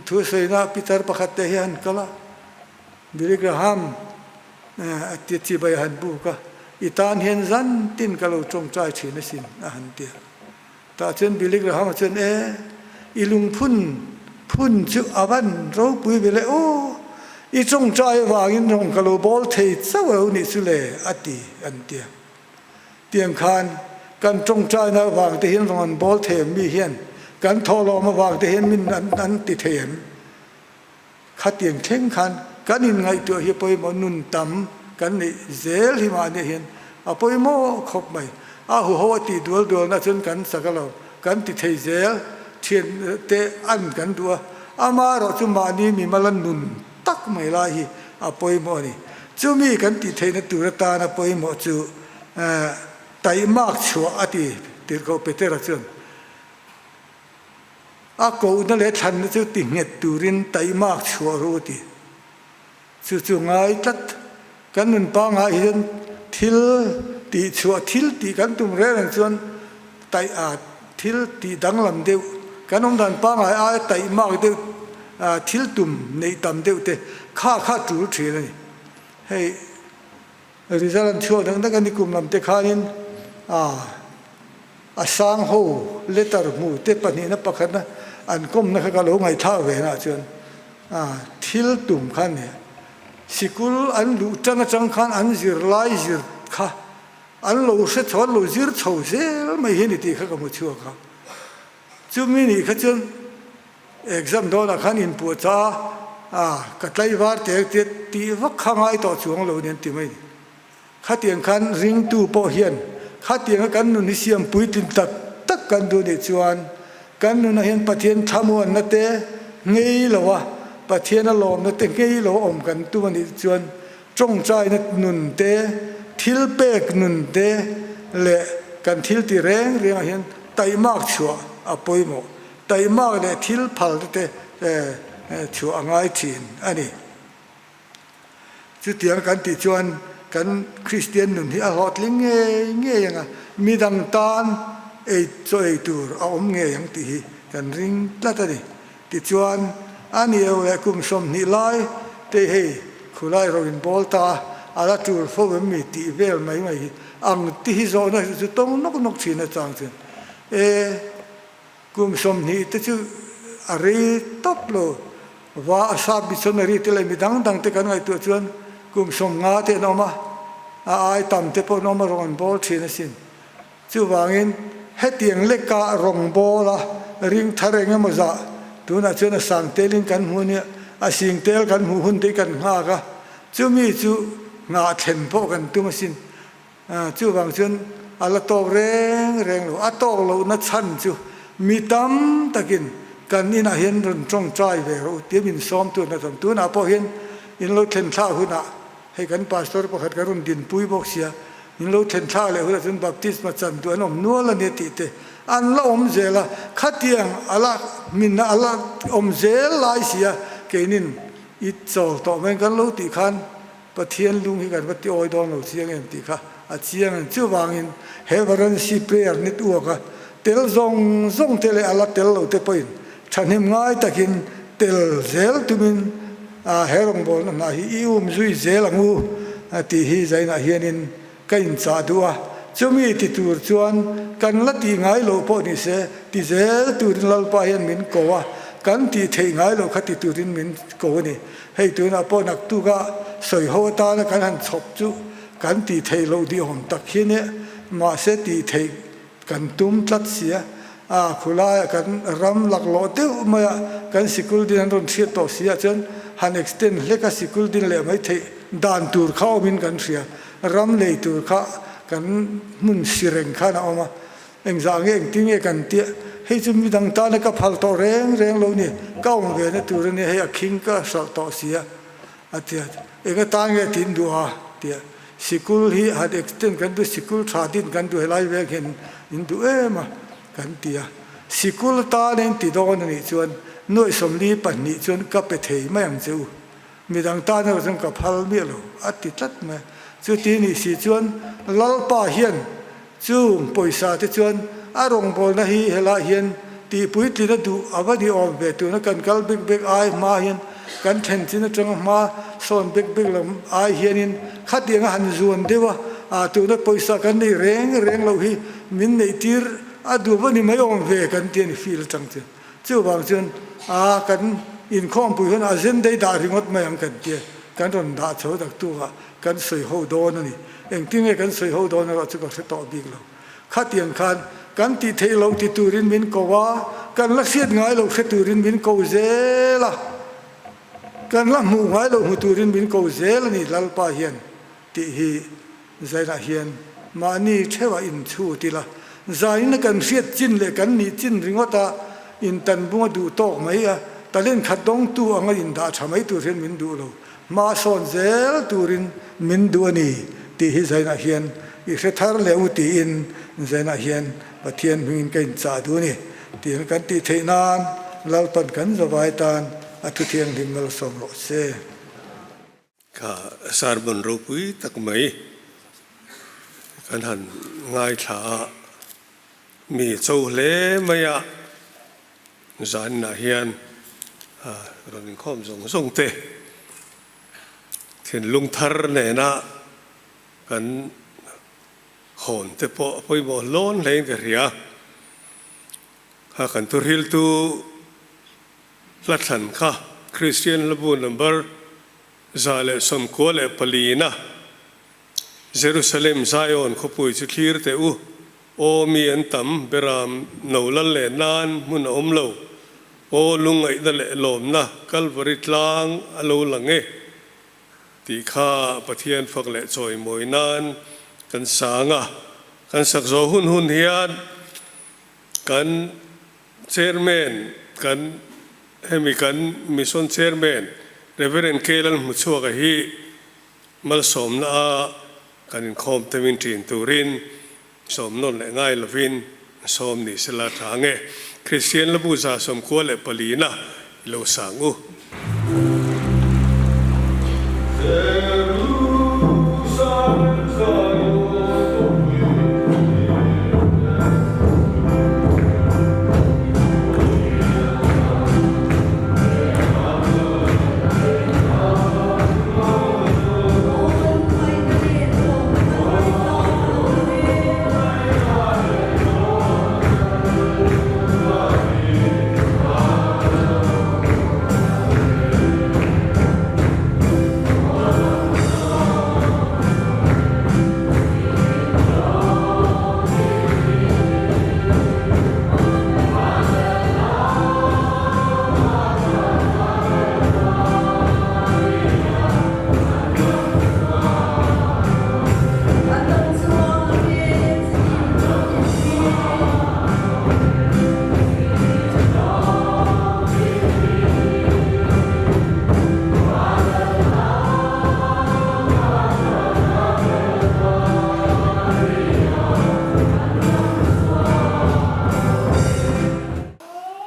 thu a sawina pitar pakhat te hi a han kal a, Billy Graham a ti chibai a han buk a, I tan hian zan tin ka lo tawngtai thin asin a han ti a. Tah chuan Billy Graham-a chuan, E, i lungphun phun chu a van ropui ve le aw, i tawngtai avangin rawng ka lo bawl thei chauh lo nih chu le a ti an ti a. Tiang khan kan tawngtaina avang te hian rawng an bawl thei em mi hian kan thawhlawm avang te hian min an ti thei em? Khatiang thleng khan kan inngaihtuah hi a pawimawh nun tam kan neih zel hi mahni hian a pawimawh khawp mai. A huho a tih dual dualna chuan kan chak a lo, kan ti thei zel thian te an kan duh a, amaherawh chu mahni mimala nun tak mai lai hi a pawimawh a ni. Chumi kan tih theihna tur atana pawimawh chu taihmak chhuah a ti tirhkoh Petera chuan a kohna leh thlanna chu ti nghet turin taihmak chhuah ru a ti. Chu chu ngai tlat kan nun pangngai hian thil tih chhuah thil tih kan tum reng reng chuan taih a thil tih danglam deuh kan awm dan pangngai aia taihmak deuh thil tum neih tam deuh te kha kha tul thin a ni. Hei result an chhuak dang dang a ni kum lam te khanin a a sang ho letter hmu te pahnihna pakhatna an kawmna kha ka lo ngaihthlak ve na chuan a thil tum kha a ni. Sikul an luh tan atang khan an zirlai zir kha an lo hre chho, an lo zir chho zel mai hi a ni tih kha ka hmu chhuak a. Chumi nih kha chuan exam dawnah khan inpuahchah a, ka tlaivar te tia tih vak kha ngai tawh chuang lo ni an ti mai a ni. Khatiang khan ringtu pawh hian khatianga kan nun hi siam puitlin tak tak kan duh nih chuan kan nunah hian Pathian thlamuanna te ngei lo a, Pathian a lawmna te ngei lo a awm kan tum a nih chuan tawngtaina nun te, thilpek nun te leh kan thil ti reng rengah hian taihmak chhuah a pawimawh. Taihmak leh thil phal te chhuah a ngai thin a ni. Chutiang kan tih chuan kan Kristian nun hi a hlawhtling ngei ngei ang a, midang tan ei chaw ei tur a awm ngei ang tih hi kan ring tlat a ni. Tichuan, a ni eo leh kum 20 lai te hei khulai ro in bawl ta a, a la tul fo em mi tih vel mai mai hi ang ti hi zawhna hi chu tawng nawk nawk thin atang chuan e, Kum 20 te chu a rei tawp lo. Va a sap missionary te leh mi dang dang te kan ngaihtuah chuan kum 50 te an awm a, a ai tam te pawh an awm a rawn bawl thin asin. Chuvangin hetiang leka rawng bawl a ring thar eng emaw zah tunah chuan a sang telin kan hmu nia, a sing tel kan hmuh hun te hi kan nghak a, chumi chu nghah thlen pawh kan tum asin. Chuvang chuan a la tawk reng reng lo. A tawk lohna chhan chu mi tam takin kan inah hian rawn tawngtai ve rawh u tia min sawm tun a tam. Tunah pawh hian in lo thlen thlak hunah hei kan pastor pakhat kan rawn dinpui bawk sia, in lo thlen thlak leh hunah chuan baptisma chan duh an awm nual a nia tih te an la awm zel a. Khatiang a la hmin a la awm zel lai sia keinin i chawl tawh mai kan lo tih khan. Pathian lung hi kan va ti awi dawn lo chiang em tih kha a chiang a ni. Chuvangin he Varanasi prayer network a tel zawng zawng te leh a la tel lo te pawhin thahnem ngai takin tel zel tumin he rawngbawlna hna hi i um zui zel ang u tih hi zainah hianin ka inchah duh a. Chumi ti tur chuan kan la tih ngai loh pawh ni se ti zel turin Lalpa hian min ko a, kan tih theih ngai loh kha ti turin min ko a ni. Hei tunah pawh naktuka sawi ho atana kan han chhawp chu kan tih theih loh dihawm tak hi nia, mahse tih theih kan tum tlat sia. A khulaiah kan ram laklawh deuh maia kan sikul din an rawn hriat tawh si ah chuan han extend hlek a sikul din leh mai theih dan tur kha awmin kan hria. Ram lei tur kha kan hmun si reng khan a awm a, engzah nge engtin nge kan tia, hei chu midang tana ka phal tawh reng reng lo ni, ka awm ve na tur a nia, hei a khing ka hralh tawh si a, a ti a, eng atan nge tin duh a tia, sikul hi han extend kan duh, sikul tha din kan duh helai veng hian in duh em a kan ti a, sikul tan a in ti dawn a nih chuan nuaih 42 chuan ka pe thei mai ang che u. Midang tan erawh chuan ka phal miah lo, a ti tlat mai. Chuti nih si chuan Lalpa hian chung pawisa te chuan a rawngbawlna hi helaiah hian tihpuitlin a duh a va ni awm ve tuna kan kal bek bek ai hma hian kan then chin atanga hma sawn bek bek lam ai hianin khatiang a han zuan deuh a, ah tuna pawisa kan nei reng reng loh hi min neih tir a duh va ni mai awm ve kan ti a ni feel atang chuan. Chuvang chuan a kan inkhawmpui hian a zen dei dah ringawt mai ang kan tia, kan rawn dah chho tak tukah kan sawi ho dawn a ni. Engtin nge kan sawi ho dawn erawh chu ka hre tawh bik lo. Khatiang khan kan tih theih loh ti turin min ko a, kan la hriat ngai loh hre turin min ko zel a, kan la hmuh ngai loh hmu turin min ko zel a ni Lalpa hian tih hi Zainah hian mahni theuhah inchhut ila, zaina kan hriat chin leh kan nih chin ringawta intanbunga duh tawk mai a, talent khat dawngtu anga indah tha mai tur hian min duh lo, hma sawn zel turin min duh a ni tih hi zainah hian i hre thar leh u tiin zainah hian Pathian hmingin ka inchah duh a ni tiin kan tih theih nan Lalpan kan zavai tan a thuthianghlim malsawm rawh se. Kha sermon ropui tak mai kan han ngaithla a, mi cho hle mai a, zaninah hian rawn inkhawm zawng zawng te thinlung thar nena kan hawn te pawh a pawimawh hlawn hlein ka hria. Kha kan thuhriltu Hla thlan kha Kristian hlabu number 194 na Jerusalem Zion khawpui chu thlir teh u, Aw mi an tam, beram no lal leh nan hmun a awm lo, Aw lungngaihna leh lawmna Kalvari tlang a lo lang e tih kha Pathian fak leh chawimawi nan kan sang a, kan sak zawh hun hun hian kan Chairman kan hemi kan Mission Chairman Reverend K Lalhmuchhuaka hi malsawmna a kan inkhawm te min ṭin turin sawm nawn leh ngai lovin sawm ni sela tha nge Kristian Labu 94 na i lo sang u.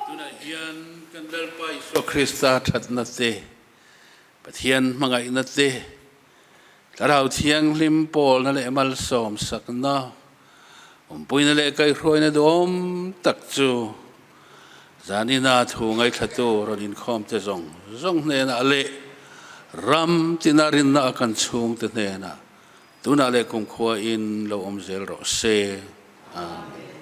Tunah hian kan Lalpa Isua Krista thatna te, Pathian hmangaihna te, Thlarau Thianghlim pawlna leh malsawmsakna, awmpuina leh kaihhruaina duhawm tak chu zanina thu ngaithlatu rawn inkhawmte zawng zawng hnenah leh ram tina rinna a kan chhungte hnenah tunah leh kumkhua in lo awm zel rawh se. Amen.